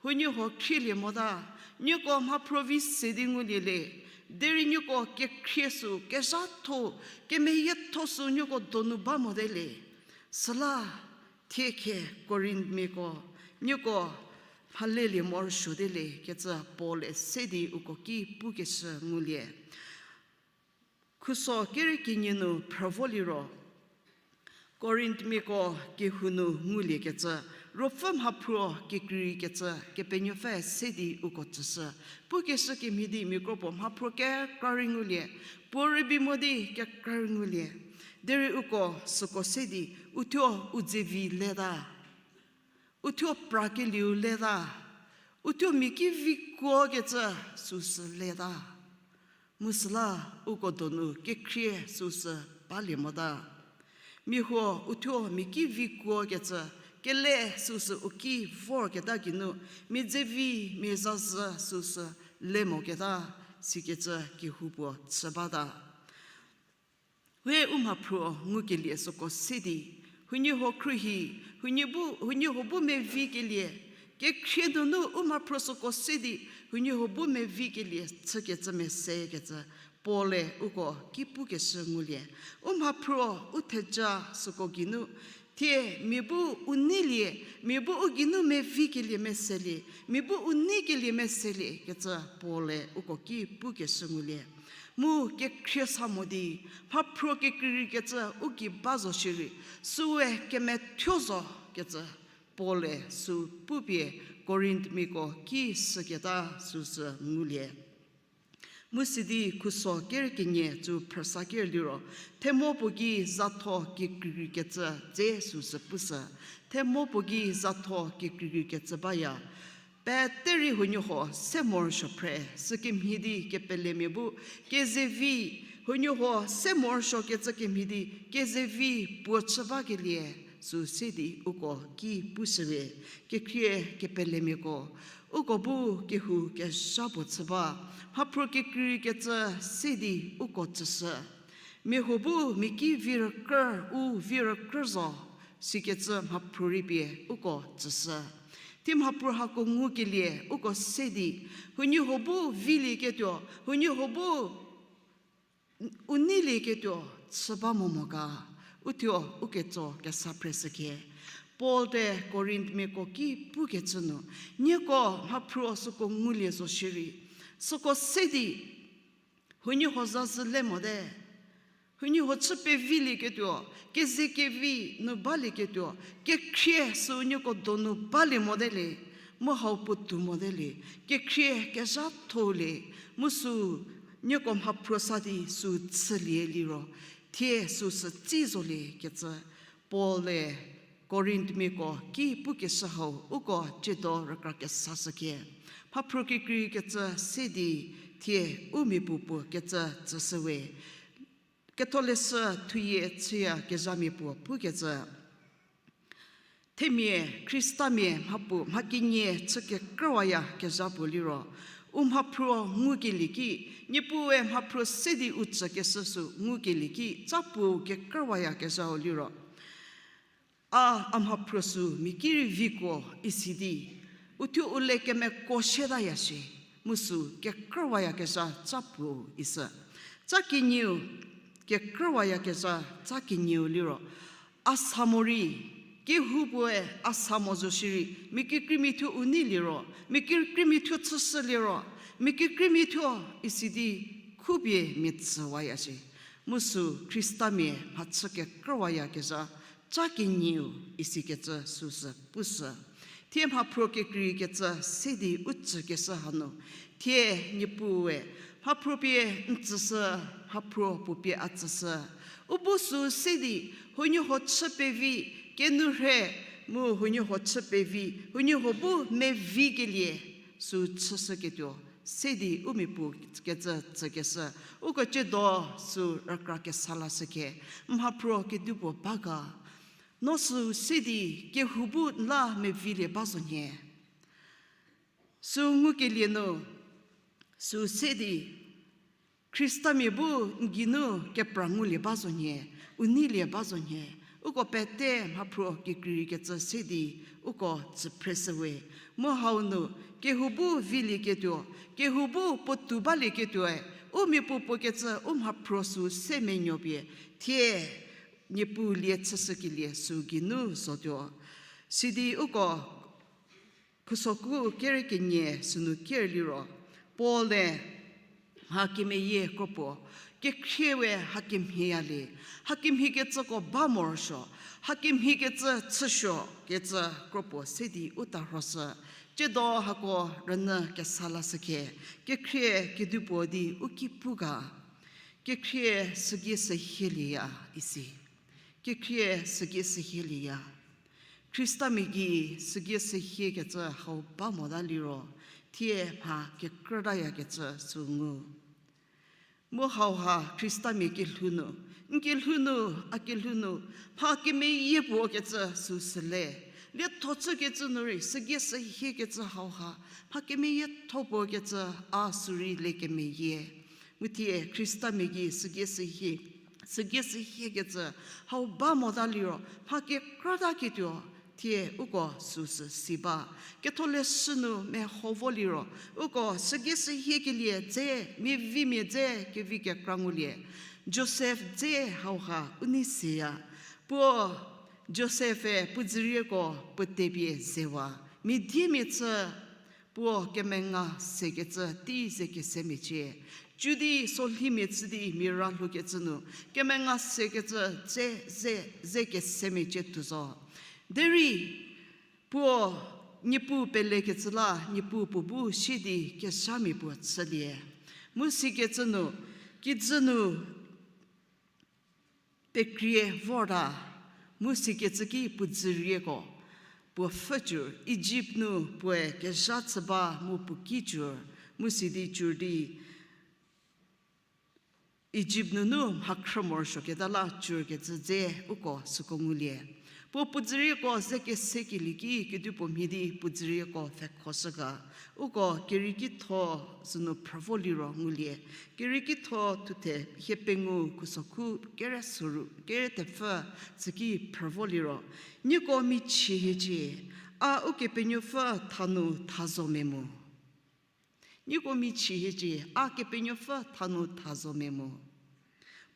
Huoniehuo khrielie mota. Nieko mhaphruo vi se di ngulie le. Derei nieko kekhrie süu, kezhatho, kemeyietho süu nieko donu ba mote le. Süla, thie khe Korinthmiako, nieko mhalelie morosuote le kecü Paul-e se di uko ki pukeshü ngulie. Khuso kere kenie nu phrü vo liro, Korinthmiako kehou nu nguliekecü, ruopfü mhaphruo kekreikecü, Kepenuopfü se di uko tsüshü. Pukeshü kemhie di mia kropuo mhaphruo kekra rei ngulie, puo rübei mo di kekra rei ngulie. Derei uko süko se di, uthuo u dze vi leta. Uthuo prakelieu leta, uthuo mia ki vi kuokecü süsü leta. Mu süla uko donu kekhrie süsü balie mota. Mia huo uthuo mia ki vi kuokecü, kele süsü u ki vorketa geinu, mia dze vi, mia zazhü süsü le moketa, sikecü kehoupuo chü bata. We u mhaphruo ngukelie süko se di, huoniehuo khruohi, huoniehuo bu, huoniehuo bu mevikelie, kekhrie nunu u mhaphruo süko se di, huoniehuo bu mevikelie chükecü mesekecü, Paul-e uko ki pukeshü ngulie. U mhaphruo u theja süko geinu, thie mia bu u neilie, mia bu u geinu mevikelie meselie, mia bu u neikelie meselie kecü Paul-e uko ki pukeshü ngulie. Mu kekhrie sa mo di, mhaphruo kekreikecü u gei ba zo shierei, süe kemethuo zo kecü Paul-e süu pupie Korinthmiako ki shüketa süsü ngulie. Mu sidi khuso ker kenie tsu phrüsa ker liro, themo puo gei zatho kekreikecü dze süsü pushü. Themo puo gei zatho kekreikecü baya. Peterei huoniehuo se morosuo phre, sükemhie di kepelemia bu, kezevi, huoniehuo se morosuokecü kemhie di, kezevi puo chü bakelie, sü se di uko ki pushüwe, kekhrie kepelemiako, uko bu kehou kezha puo chü ba, mhaphruo kekreikecü se di uko tsüshü. Mia huo bu mia ki vi rükrü, u vi rükrü zo, sikecü mhaphruo rei pie uko tsüshü. Tei mhaphruo hako ngukelie uko se di, huoniehuo bu vilieketuo, huoniehuo bu u neilieketuo chü ba mo mo ga, uthuo u ketso kesa phreshükhe. Paul te Korinthmiako ki pukecü nu, nieko mhaphruo süko ngulie zo shierei, süko se di, huoniehuo zazhü le mote, huoniehuo chü pevilieketuo, kezekevi nu balieketuo, kekhrie sü nieko donu balie mote le, mu hau puotou mote le, kekhrie kezhatho le, mu sü nieko mhaphruo sa di sü chülie liro, thie süsü tsi zolie kecü Paul-e Korinthmiako ki pukeshü hau uko tsiedo rükra kesashükhie. Mhaphruo kekreikecü se di thie u mia puo puo kecü tsüshüwe. Ketholeshü thuyie chüyakezhamia puo pukecü, themia Khristamia mhapuo mha kenie chü kekrüwayakezha puo liro, u mhaphruo ngukelie ki, Niepuue mhaphruo se di u tsükeshü sü ngukelie ki, cha puo kekrüwayakezhau liro, a, a mhaphruo sü mia ki rei vikuo isi di, uthuo u le kemeko sietaya shie, mu sü kekrüwayakezha cha puo isi. Cha kenieu, kekrüwayakezha cha kenieu liro, a sa morei, kehoupuoe a sa mo zo shierei, mia kekreimithuo u nei liro, mia kekreimithuo chüshü liro, mia kekreimithuo isi di khupie mia tsüwaya shie. Mu sü Khristamia mhachü kekrüwayakezha cha kenieu isikecü süsü pushü. Thie mhaphruo kekreikecü se di u tsükeshü hanu, thie Niepuue mhaphruo pie n tsüshü, mhaphruo puo pie a tsüshü. U bu sü se di huoniehuo chü pevi, kenourhei mu huoniehuo chü pevi, huoniehuo bu mevikelie sü chüshüketuo se di u mia puo kecü tsükeshü, uko tsiedo sü rükra kesa lashükhie. Mhaphruo kedipuo ba ga, no sü se di kehou bu n la mevilie ba zo nhie. Sü ngukelie nu, sü se di Khristamia bu n geinu kepra ngulie ba zo nhie, u neilie ba zo nhie, uko pete mhaphruo kekreikecü se di uko tsüphreshüwe. Mu hau nu, kehou bu vilieketuo, kehou bu puotou balieketuoe, u mia puo puo kecü u mhaphruo sü se menuo pie, thie Niepuu lie chüshükelie sü geinu zotuo. Sidi uko Khusoku kere kenie sünu ker liro, Paul-e mha kemeyie kropuo, kekhrie we hakemhie yalie, hakemhiekecüko ba morosuo, hakemhiekecü chüsuo kecü kropuo se di u tarhoshü, tsiedo hako rünyü kesa lashükhie, kekhrie kedipuo di u ki pu ga, kekhrie sügie sühielieya isi. Kekhrie sügie sühielieya. Khristamia gei sügie sühiekecü hau ba mota liro, thie mha kekrütayakecü sü ngu. Mu hauha Khristamia kelhou nu, n kelhou nu, a kelhou nu, mha kemeyie puo kecü sü süle. Lietho chükecü nu rei sügie sühiekecü hauha, mha kemeyietho puo kecü a sü rei le kemeyie. Mu thie Khristamia gei sügie sühie, sügie sühiekecü hau ba mota liro, mha kekrütaketuo, thie uko süsü si ba. Ketholeshü nu meho vo liro, uko sügie sühiekelie dze, miavimia dze kevi kekra ngulie. Josef dze hauha u nei seya. Puo Josef-e puo dzürieko puo tepie zewa. Mia diemia chü puo kemenga sekecü tei ze kesemia cie. Cüdi solhimia chü di mia ra lhoukecü nu, kemenga sekecü ze, ze, ze kesemia cie tuo zo. Derei puo Niepuu pelekecü la, Niepuu puo bu sie di kezhamia puo chülie. Mu sikecü nu, kijü nu pekrie vorta, mu sikecü ki puo dzürieko puo pfhücü, Ijipt nu puoe kezha chü ba mu puo ki cü, mu sidi cü di Ijipt nunu mhakhrü morosuoketa la cükecü dze uko süko ngulie. Puo puo dzürieko ze kesekelie ki kedipuo mhie di puo dzürieko pfhekhoshü ga, uko Kerieki tho sünu phrü vo liro ngulie. Kerieki tho thuthe hiepengou khusokhu kere soru, kere thepfü tsüki phrü vo liro, nieko michie hiecie, a Ukepenuopfü thanu tha zo me mu. Nieko michie hiecie, a Kepenuopfü thanu tha zo me mu.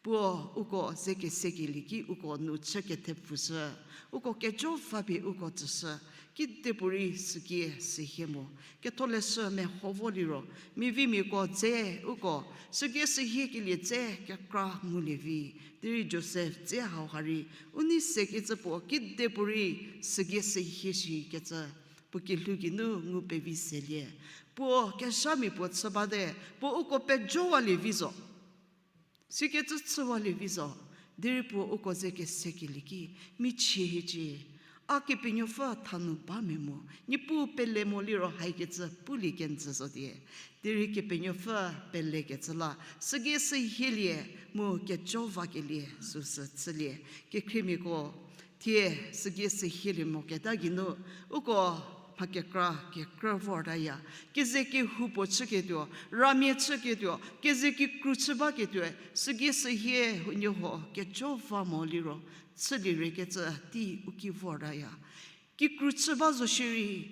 Puo uko ze kesekelie ki uko nu chü kethepfushü, uko kejo va pie uko tsüshü, kidepuorei sügie sühie mo. Ketholeshü meho vo liro, miavimiako dze uko sügie sühiekelie dze kekra ngulie vi. Derei Josef dze hauha rei, u nei sekecü puo kidepuorei sügie sühie shikecü puo kelhou geinu ngu pevi selie. Puo kezhamia puo chü bate, puo uko pejowalie vi zo. Sikecü chüwalie vi zo, derei puo uko ze kesekelie ki, michie hiecie, A Kepenuopfü thanu ba me mo, Niepuu pele mo liro haikecü pulie kenjü zotie. Derei Kepenuopfü pelekecü la, sügei sühielie mu kejo vakelie süsü chülie. Kekhriemiako, thie sügei sühielie moketa geinu, uko mha kekra kekrü vortaya. Keze kehoupuo chüketuo, ramia chüketuo, keze kikru chü baketuoe, sügei sühie huoniehuo kejo va mo liro, chülie rekecü tei u ki vortaya. Kikru chü ba zo shierei,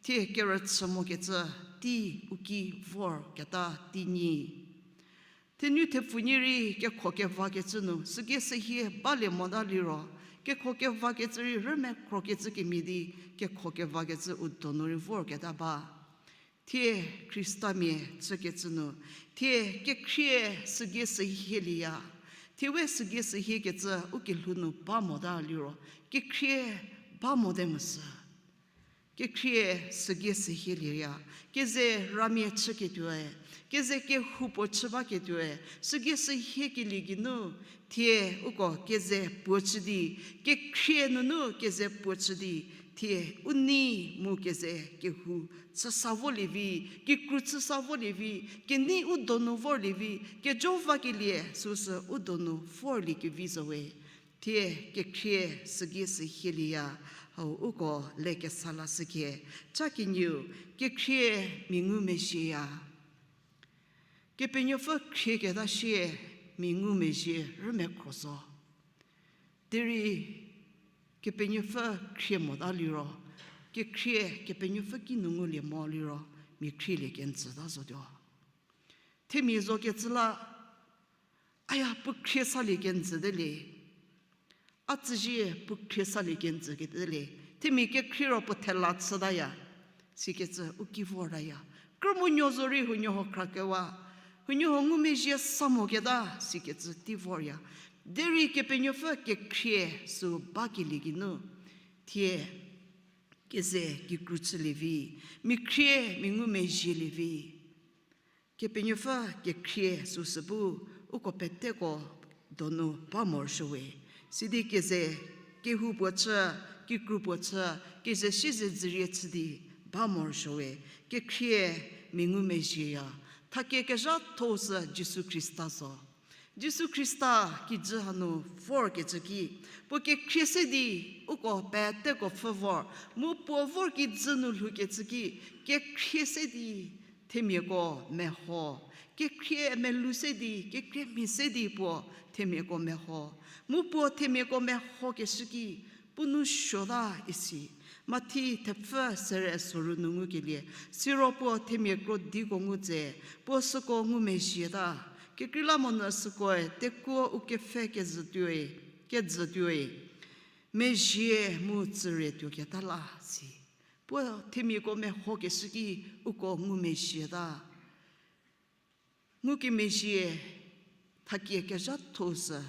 thie kerüchü mokecü tei u ki vorketa tei nyi. Thenu thepfu nyi rei kekho kevakecü nu, sügei sühie balie mota liro, kekho kevakecü rei rümekrokecü kemhie di, kekho kevakecü u donu rei vorketa ba. Thie Khristamia chükecü nu, thie kekhrie sügei sühielieya. Thie we sügei sühiekecü u kelhou nu ba mota liro, kekhrie ba mote mosü. Kekhrie sügei sühielieya, keze ramia chüketuoe, keze kehoupuo chü baketuoe, sügei sühiekelie geinu, thie uko keze puo chü di, kekhrie nunu keze puo chü di, thie u nei mu keze kehou chüsa volie vi, kikru chüsa volie vi, kenei u donu vorlie vi, kejo vakelie süsü u donu vorlie kevi zo we. Thie kekhrie sügei sühielieya, hau uko lekesa lashükhie. Cha kenieu, kekhrie mia ngumezhieya. Kepenuopfü khrieketa shie mia ngumezhie rümekhro zo. Derei Kepenuopfü khrie mota liro, kekhrie Kepenuopfü kinu ngulie mo liro, mia khrielie kenjüta zotuo. Themia zokecü la, aya puo khrie salie kenjüte le. A tsüzie puo khrie salie kenjükete le. Themia kekhrie ro puo thela chütaya, sikecü u ki vortaya. Krümunuo zorei huoniehuo khrakewa, huoniehuo ngumezhie sa moketa, sikecü tei vorya. Derei Kepenuopfü kekhrie sü bakelie geinu, thie keze kikru chülie vi, mia khrie mia ngumezhielie vi. Kepenuopfü kekhrie süsü bu uko peteko donu ba morosuowe. Sidi keze kehoupuo chü, kikrupuo chü, keze siezedzürie chü di ba morosuowe. Kekhrie mia ngumezhieya. Thakie kezhatho sü Jisu Khrista zo. Jisu Khrista kijü hanu vorkecü ki, puo kekhrie se di uko peteko pfhü vor, mu puo vor kijü nu lhoukecü ki, kekhrie se di themiako meho, kekhrie melou se di, kekhrie mhi se di puo themiako meho, mu puo themiako mehokeshü ki, puo nou suota isi. Mathi thepfü sere soru nu ngukelie, siro puo themia krodiko ngu tse, puo süko ngumezhieta. Kekreilamonyü sükoe tekuo u kepfhe kezhütuoi, kejütuoi, mezhie mu tsürie tuoketa la si. Puo themiako mehokeshü ki uko ngumezhieta. Ngukemezhie thakie kezhatho sü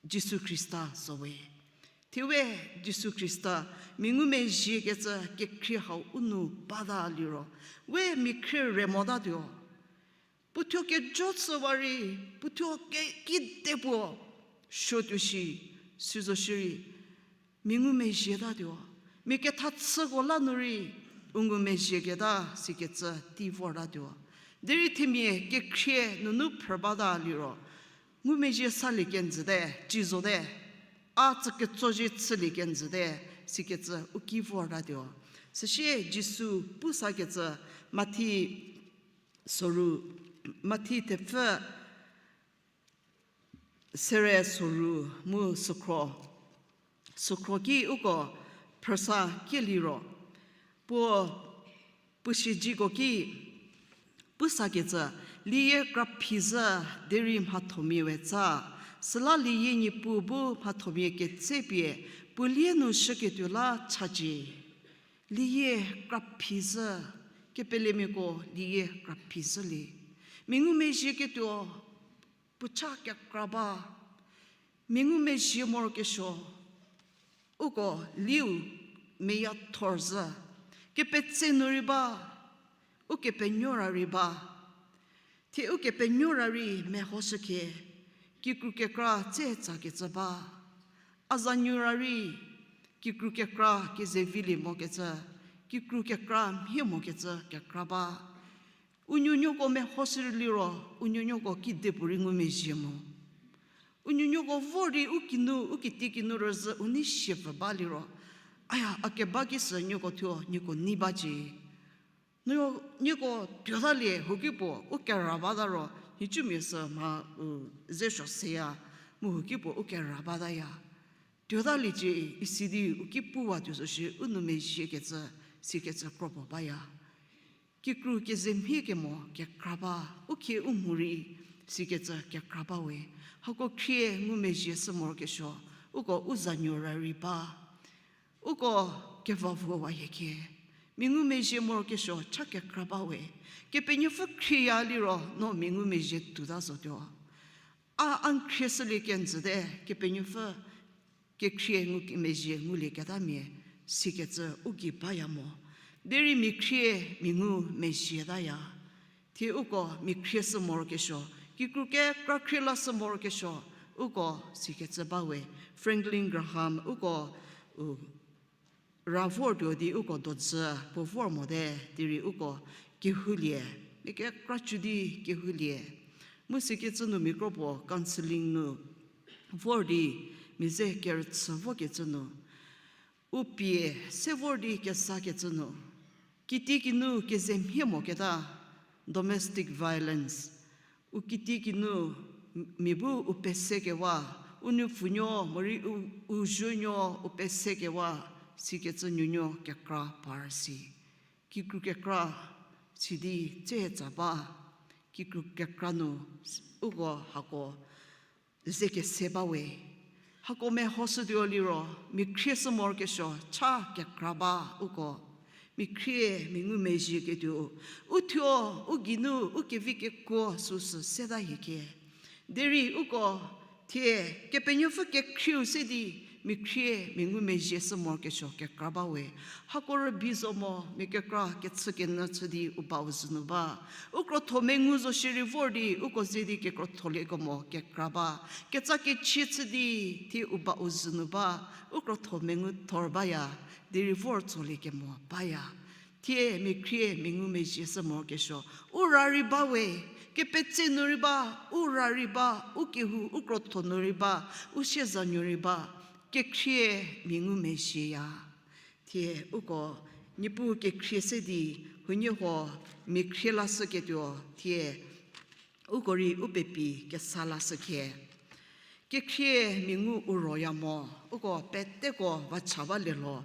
Jisu Khrista zowe. Thie we Jisu Khrista mia ngumezhiekecü kekhrie hau u nu bata liro, we mia khrie re motatuo. Puothuo kejo chüwa rei, puothuo ke-, kedipuo suotuo shi, sizo shierei, mia ngumezhietatuo. Mia ketha chüko la nu rei, u ngumezhieketa sikecü tei vortatuo. Derei themia kekhrie nunu phrü bata liro, ngumezhie salie kenjüte, ci zote, a tsüketsozhie chülie kenjüte, sikecü u ki vortatuo. Süsie Jisu pusakecü Mathi soru, Mathi thepfü sere soru mu sükhro, sükhro ki uko phrüsa kieliro, puo puo siezeko ki pusakecü, liyie kraphi zhü derei mhathomia we tsa, süla liyie Niepuu bu mhathomia ketsepie puo lie nu shüketuo la chacie. Liyie kraphi zhü, kepelemiako liyie kraphi zhülie. Mia ngumezhieketuo puo cha kekra ba, mia ngumezhie morokesuo, uko liu meyathor zhü, kepetse nu rei ba, ukepenuo ra rei ba. Thie ukepenuo ra rei mehoshükhie, kikru kekra tse tsakecü ba. A zanuo ra rei Kikru kekra kezevilie mokecü, kikru kekra mhie mokecü kekra ba. U nuonuoko mehoshü liro, u nuonuoko kidepuorei ngumezhie mo. U nuonuoko vor di u kinu, u kitiekinu rüzhü u nei siepfü ba liro, aya, a keba ki sü nieko thuo, nieko nei bacie. Nuo, nieko tuotalie, huokipuo u kera bata ro, nhicumia sü mha u zesuo seya, mu huokipuo u kera bataya. Tuotaliecie, isi di u ki puwa tuo zo shi u nou mezhiekecü, sikecü kropuo baya. Kikru kezemhie kemo kekra ba, u khie u mhou rei, sikecü kekra ba we. Hako khrie ngumezhie shü morokesuo, uko u zanuo ra rei ba. Uko kevavuo wa hie khie. Mia ngumezhie morokesuo cha kekra ba we. Kepenuopfü khrieya liro no mia ngumezhie tuota zotuo. A, a n khrie shülie kenjüte, Kepenuopfü kekhrie ngumezhie ngulieketamia, sikecü u gei baya mo. Derei mia khrie mia ngumezhietaya. Thie uko mia khrie shü morokesuo, kikru kekra khrie la shü morokesuo, uko sikecü ba we. Franklin Graham uko, u, ra vortuo di uko dojü puo vor mote, derei uko kehoulie, mia kekra chü di kehoulie. Mu sikecü nu mia kropuo counselling nu vor di mia ze kerüchü vokecü nu, u pie se vor di kesakecü nu, kitiekinu kezemhie moketa, domestic violence, u kitiekinu mia bu u pesekewa, u nupfunuo morei u, u zuonuo u pesekewa, sikecü nuonuo kekra par si. Kikru kekra sidi tsetsa ba, kikru kekra nu uko hako ze kese ba we. Hako mehoshütuo liro, mia khrie shü morokesuo cha kekra ba uko. Mia khrie mia ngumezhieketuo, u thuo, u geinu, u kevi kekuo süsü seta hie khie. Derei uko thie Kepenuopfü kekhrieu se di, mia khrie mia ngumezhie shü morokesuo kekra ba we. Hako rübei zo mo, mia kekra kechükenyü chü di u bau zhü nu ba. U krotho mengu zo shierei vor di uko ze di kekrotholiekemo kekra ba. Ketsa kechie chü di thie u bau zhü nu ba. U krotho mengu thor baya, derei vor tsoliekemo baya. Thie mia khrie mia ngumezhie shü morokesuo, u ra rei ba we, kepetse nu rei ba, u ra rei ba, u kehou u krotho nu rei ba, u siezanuo rei ba, kekhrie mia ngumezhieya. Thie uko Niepuu kekhrie se di, huoniehuo mia khrie lashüketuo, thie uko rei u pepi kesa lashü khie. Kekhrie mia ngu u roya mo, uko peteko va cha ba lielho.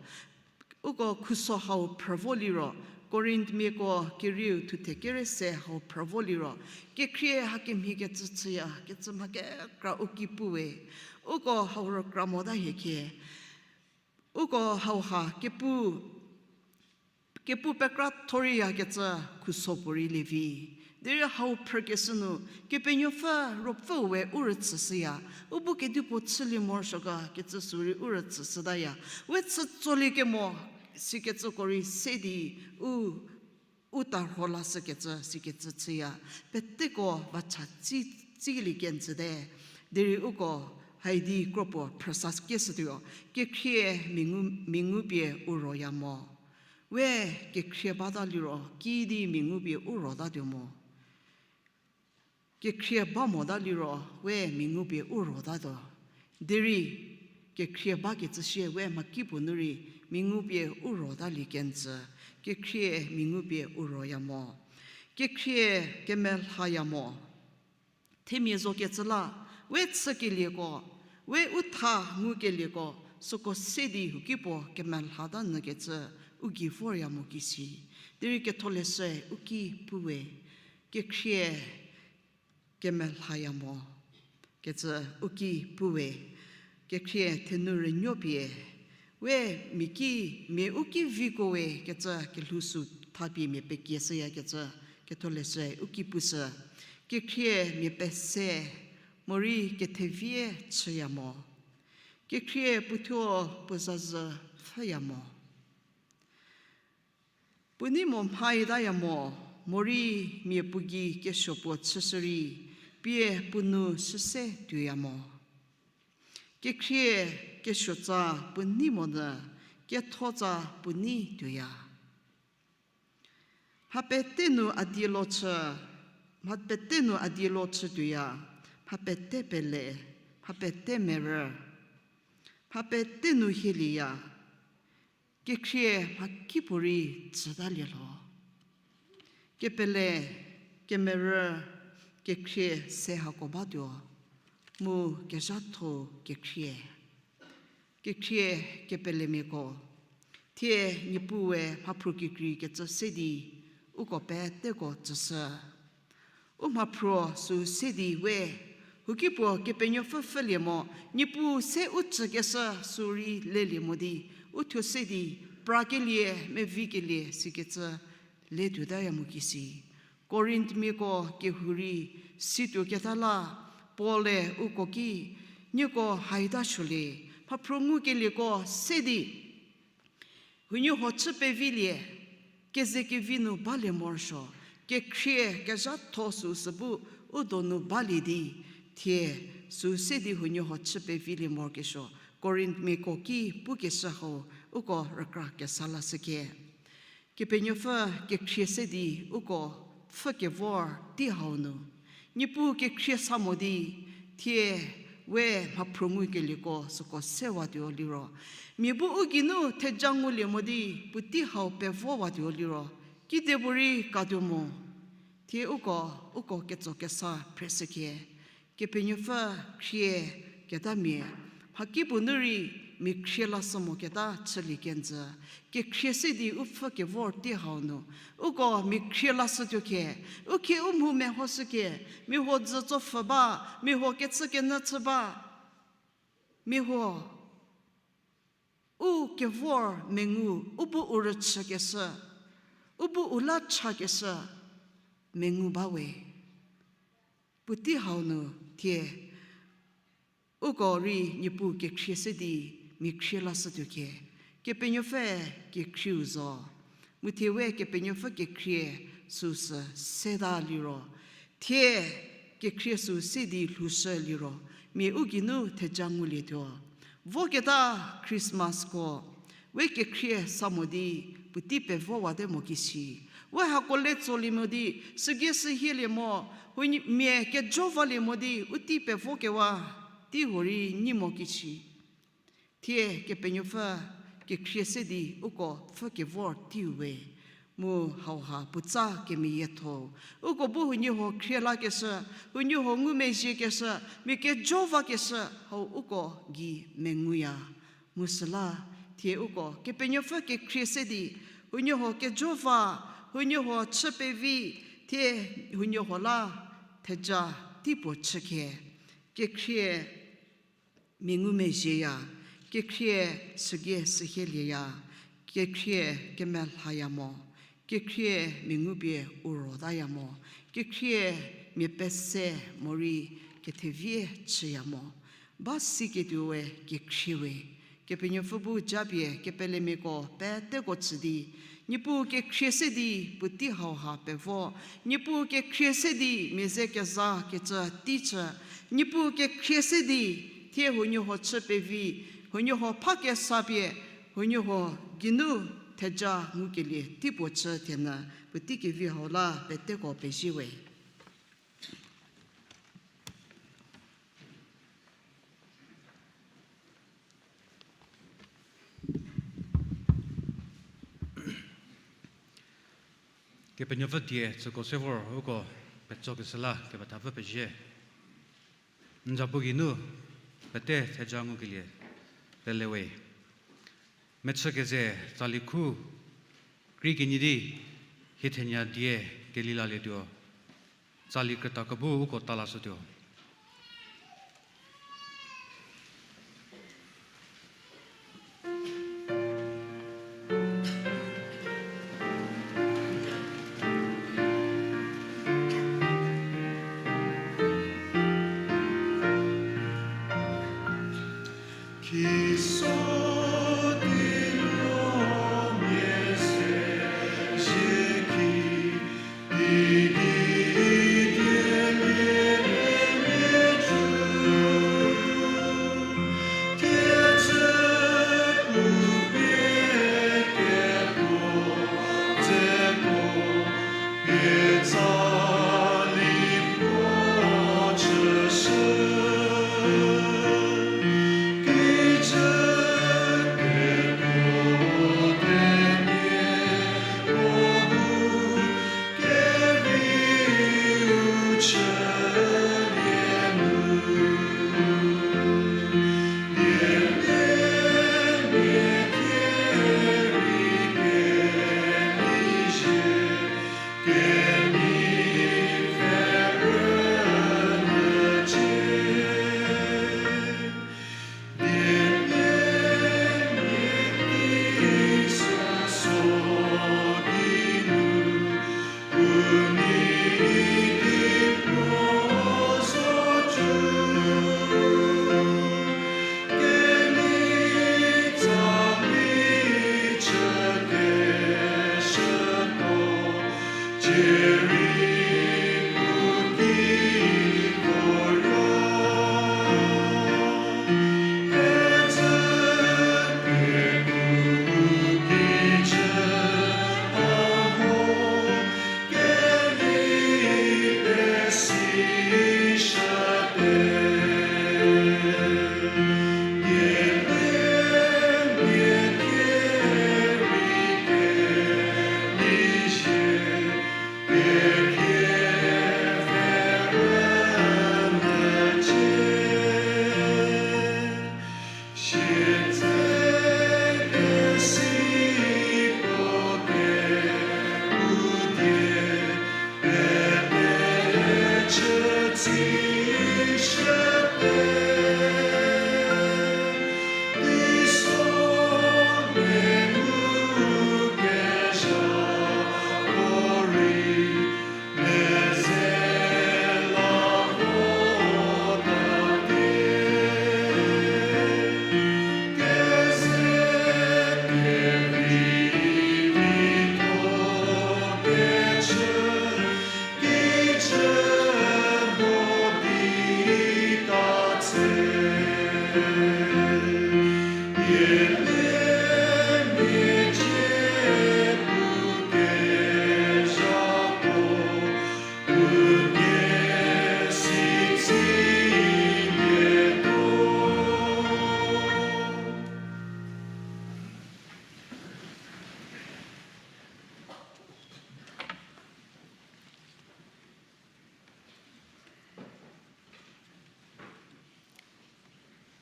Uko khuso hau phrü vo liro, Korinthmiako kerieu thuthe kere se hau phrü vo liro, kekhrie hakemhie kecü chüya, kecü mha kekra u ki pu we. Uko hau rükra mota hie khie. Uko hauha kepu, kepu pekra thorieyakecü khuso puorei lievi. Derei hau phrükeshü nu, Kepenuopfü Ruopfüu we u rüchüshüya, u bu kedipuo chülie morosuo ga kecü sü rei u rüchüshütaya. We chü tsoliekemo, sikecüko rei se di, u, u tarho lashükecü, sikecü chüya. Peteko va cha tsi, tsilie kenjüte. Derei uko, haidi kropuo phrüsa keshütuo, kekhrie mia ngu, mia ngu pie u roya mo. We kekhrie bata liro, kiüdi mia ngu pie u rotatuo mo. Kekhrie ba mota liro, we mia ngu pie u rotatuo. Derei, kekhrie bakecü sie we mhakipuo nu rei, mia ngu pie u rotalie kenjü, kekhrie mia ngu pie u roya mo. Kekhrie kemelhaya mo. Themia zokecü la, we chükelieko, we u tha ngukelieko, süko se di huokipuo kemelhata nyükecü, u gei vorya mo kisi. Derei Ketholeshüe u ki pu we, kekhrie kemelhaya mo kecü u ki pu we, kekhrie thenu rünuo pie, we mia ki, mia u ki viko we kecü kelhou sü thapie mia pekieshüyakecü, Ketholeshüe u ki pushü, kekhrie mia pese, morei kethevie chüya mo, kekhrie puothuo puo zazhü pfhüya mo. Puo nei mo mhaitaya mo, morei mia puo gei kesuo puo chüshü rei, pie puo nu süse tuoya mo. Kekhrie kesuotsa puo nei monyü, kethotsa puo nei tuoya. Mha pete nu a dielo chü, mha pete nu a dielo chü tuoya, mha pete pele, mha pete merü, mha pete nu hielieya, kekhrie mhakipuorei tsütalie lho. Kepele, kemerü, kekhrie se hako batuo, mu kezhatho kekhrie. Kekhrie kepelemiako, thie Niepuue mhaphruo kikreikecü se di uko peteko tsüshü. U mhaphruo sü se di we, hukipuo Kepenuopfü pfhülie mo, Niepuu se u tsükeshü sü rei lelie mo di, u thuo se di, prakelie, mevikelie sikecü, le tuotaya mo kisi. Korinthmiako kehou rei, situoketa la, Paul-e uko ki, nieko haita suolie, mhaphruo ngukelieko se di, huoniehuo chü pevilie, kezekevi nu balie morosuo, kekhrie kezhatho süu sü bu u donu balie di, thie sü se di huoniehuo chü pevilie morokesuo, Korinthmiako ki pukeshü hau uko rükra kesa lashüke. Kepenuopfü kekhrie se di uko pfhü kevor tei hau nu, Niepuu kekhrie sa mo di, thie we mhaphruo ngukelieko süko sewatuo liro, mia bu u geinu theja ngulie mo di puotei hau pevowatuo liro, kidepuorei katuo mo. Thie uko, uko ketso kesa phreshüke. Kepenuopfü khrie ketamia, mhakipuo nu rei mia khrie lashü moketa chülie kenjü. Kekhrie se di u pfhü kevor tei hau nu, uko mia khrie lashütuo ke, u khie u mhu mehoshüke, mia huo dzü tsopfhü ba, mia huo kechükenyü chü ba, mia huo u kevor mengu, u bu u rüchükeshü, u bu u la chakeshü mengu bawe. Puotei hau nu thie uko rei Niepuu kekhrie se di mia khrie lashütuo ke, Kepenuopfü kekhrieu zo. Mu thie we Kepenuopfü kekhrie süu sü seta liro, thie kekhrie süu se di lhoushü liro, mia u geinu theja ngulietuo. Voketa Christmasko we kekhrie sa mo di puotei pevowate mo kisi. We hako le tsolie mo di, sügei sühielie mo, huonie mia kejo valie mo di u tei pevokewa, tei huorei nyi mo kisi. Thie Kepenuopfü kekhrie se di uko pfhü kevor teiu we. Mu hauha puotsa kemeyietho, uko bu huoniehuo khrie lakeshü, huoniehuo ngumezhiekeshü, mia kejo vakeshü hau uko gei menguya. Mu süla, thie uko Kepenuopfü kekhrie se di huoniehuo kejo va, huoniehuo chü pevi, thie huoniehuo la theja teipuo chüke. Kekhrie mia ngumezhieya, kekhrie sügei sühielieya, kekhrie kemelhaya mo, kekhrie mia ngupie u rotaya mo, kekhrie mia pese morei kethevie chüya mo. Ba siketuowe kekhrie we, Kepenuopfü bu japie kepelemiako peteko tsü di, Niepuu kekhrie se di puotei hauha pevo, Niepuu kekhrie se di mia ze kezakecü tei chü, Niepuu kekhrie se di thie huoniehuo chü pevi, huoniehuo pha kesa pie, huoniehuo geinu theja ngukelie teipuo chü thenyü, puotei kevi hau la peteko pezie we. Kepenuopfü die tsüko se vor uko petsokeshü la kepethapfü pezie. N zapu geinu pete theja ngukelie pelewe. Mechü keze tsali khu krei kenyi di hie thenya die kelilalietuo. Tsali krüta kebu uko talashütuo.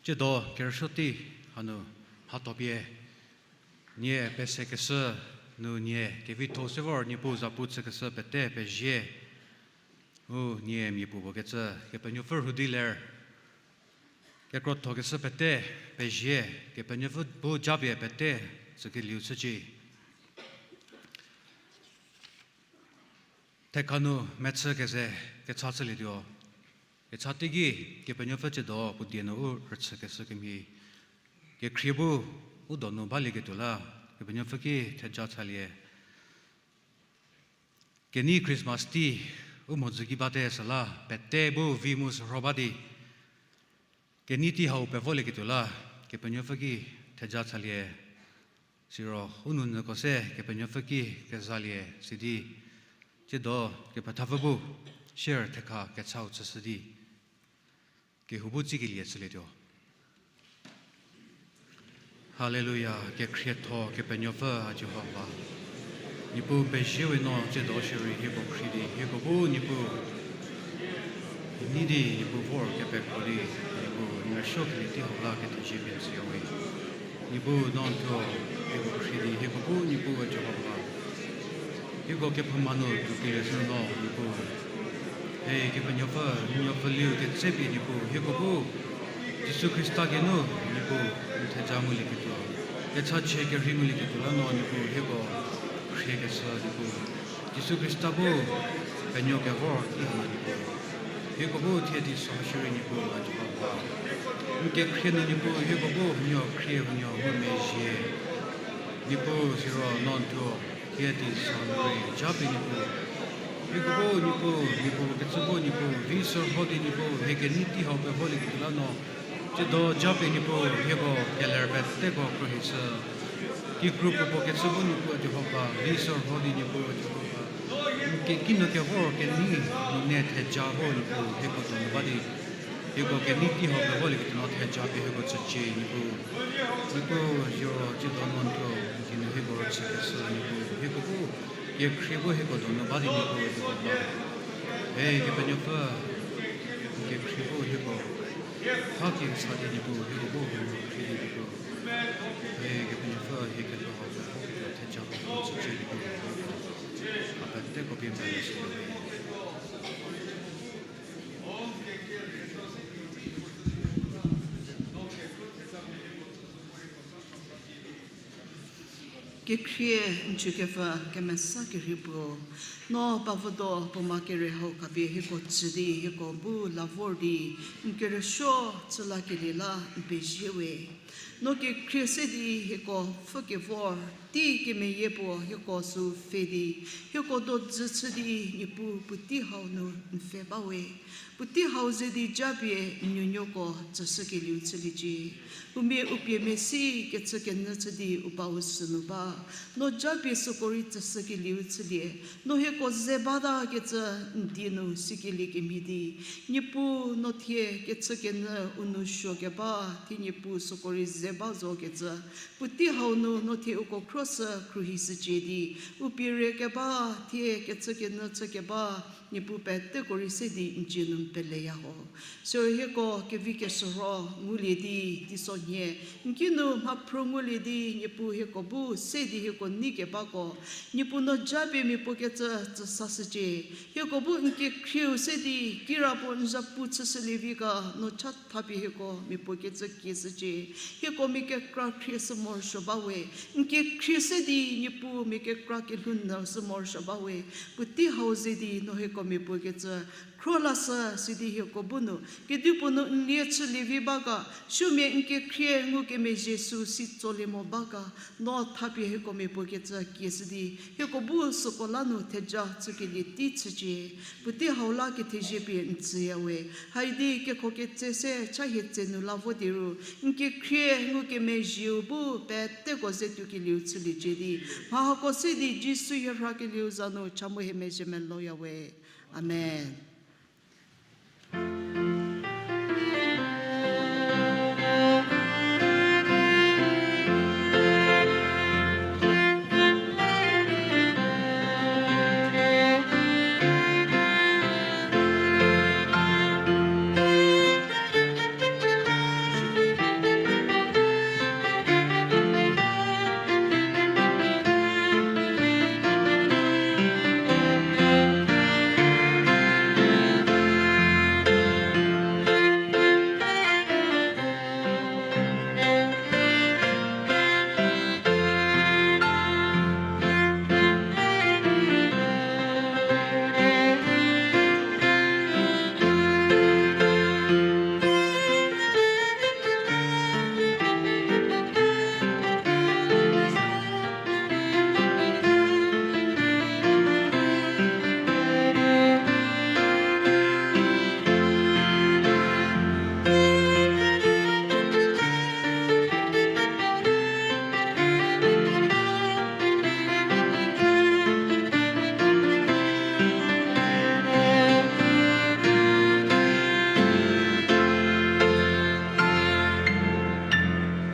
Tsiedo kerüsuo tei hanu mhatho pie nie pesekeshü nu nie kevitho se vor Niepuu zapu chükeshü pete pezie. U nie mia puopuo kecü Kepenuopfü rhu di ler. Kekrothokeshü pete pezie, Kepenuopfü bu japie pete tsükelieu chücie. Thekha nu mechü keze kecha chülietuo. Kecha teiki Kepenuopfü tsiedo puo die nu u rüchükeshü kemhie. Kekhrie bu u donu balieketuo la, Kepenuopfü ki theja chalie. Kenei Christmas tei u mhodzü ki bate süla, pete bu vi mu sürho ba di. Kenei tei hau pevolieketuo la, Kepenuopfü ki theja chalie. Siro u nounyüko se Kepenuopfü ki kezalie sidi, tsiedo kepethapfü bu share thekha kechau chüshü di, kehou bu tsikelie chülietuo. Haleluya, kekhrietho Kepenuopfü a Jihova. Niepuu pezie we no tsiedo shierei hieko khrie di, hieko bu Niepuu nei di Niepuu vor kepekro di, Niepuu n rüsuokelie tei hau la kethezie pie n tsüya we. Niepuu no n thuo hieko khrie di, hieko bu Niepuu a Jihova. Hieko kephouma nu tuokelie shü no Niepuu. He Kepenuopfü, n nuopfüliu ketsepie Niepuu, hieko bu Jisu Khrista geinu Niepuu n theja ngulieketuo, kechachie kerhei ngulieketuo la no Niepuu hieko khriekeshü Niepuu. Jisu Khrista bu penuo kevor tei hanu Niepuu, hieko bu thie di so shierei Niepuu a Jihova. N kekhrie nu Niepuu hieko bu huonuo khrie huonuo ngumezhie. Niepuu siro no n thuo thie di so nu rei japie Niepuu, hieko bu Niepuu, Niepuu kecü bu Niepuu vi sürho di Niepuu hie kenei tei hau pevolieketuo la no, tsiedo japie Niepuu hieko keler peteko khruohishü. Kikru puopuo kecü bu Niepuu a Jihova, vi sürho di Niepuu a Jihova, n keki nu kevor kenei nune theja vo Niepuu hieko donu ba di, hieko kenei tei hau pevolieketuo no theja pie hieko tsücie Niepuu. Niepuu siro tsiedo no n thuo n kinu hieko rüchükeshü Niepuu, hieko bu kekhrie bu hieko donu ba di Niepuu a Jihova. He Kepenuopfü, n kekhrie bu hieko ha kesa di Niepuu hieko bu huonuo khrie di Niepuu. He Kepenuopfü hie kelhou hau pevo ketuo theja hau tsücie Niepuu. A peteko pie n penuoshüya we. Kekhrie n chükepfü kemesa kerhei puo, no pavüdo puoma kere hau khapie hieko tsü di hieko bu la vor di n kerüsuo chülakelie la n pezie we. No kekhrie se di hieko pfhükevor tei kemeyie puo hieko sü pfhe di, hieko dojü chü di Niepuu puotei hau nu n pfhe ba we. Puotei hau ze di japie n nuonuoko tsüshükelieu chüliecie. Umia u pie mesi kechükenyü chü di u bau sünu ba. No japie süko rei tsüshükelieu chülie. No hieko ze batakecü n die nu sikelie kemhie di, Niepuu no thie kechükenyü u nou suokeba, thie Niepuu süko rei ze ba zokecü, puotei hau nu no thie uko khro sü khruohishücie di, u pie re keba, thie kechükenyü chükeba, Niepuu peteko rei se di n dzie nu n peleya ho. Siro hieko kevi keshürho ngulie di, teisonhie n kinu mhaphruo ngulie di, Niepuu hieko bu se di hieko nei kebako, Niepuu no japie mia puo kecü tsüsashücie. Hieko bu n kekhrieu se di kirapuo n zapu chüshülievi ga no cha thapie hieko mia puo kecü kieshücie. Hieko mia kekra khrie sü morosuo ba we. N kekhrie se di Niepuu mia kekra kelhou nyü sü morosuo ba we. Puotei hau ze di no hieko mia puo kecü khro lashü sidi hieko bu nu kedipuo nu n lie chülievi ba ga, sumia n kekhrie ngukemezhie sü si tsolie mo ba ga, no thapie hieko mia puo kecü kieshü di hieko bu süko la nu theja chükelie tei chücie. Puotei hau la kethezie pie n tsüya we. Haidi kekho ketse se cha hie tse nu la vo di ru, n kekhrie ngukemezhieu bu peteko ze tuokelieu chüliecie di, mha hako se di Jisu hie rhakelieu za nu cha mu hie mezhie melouya we. Amen.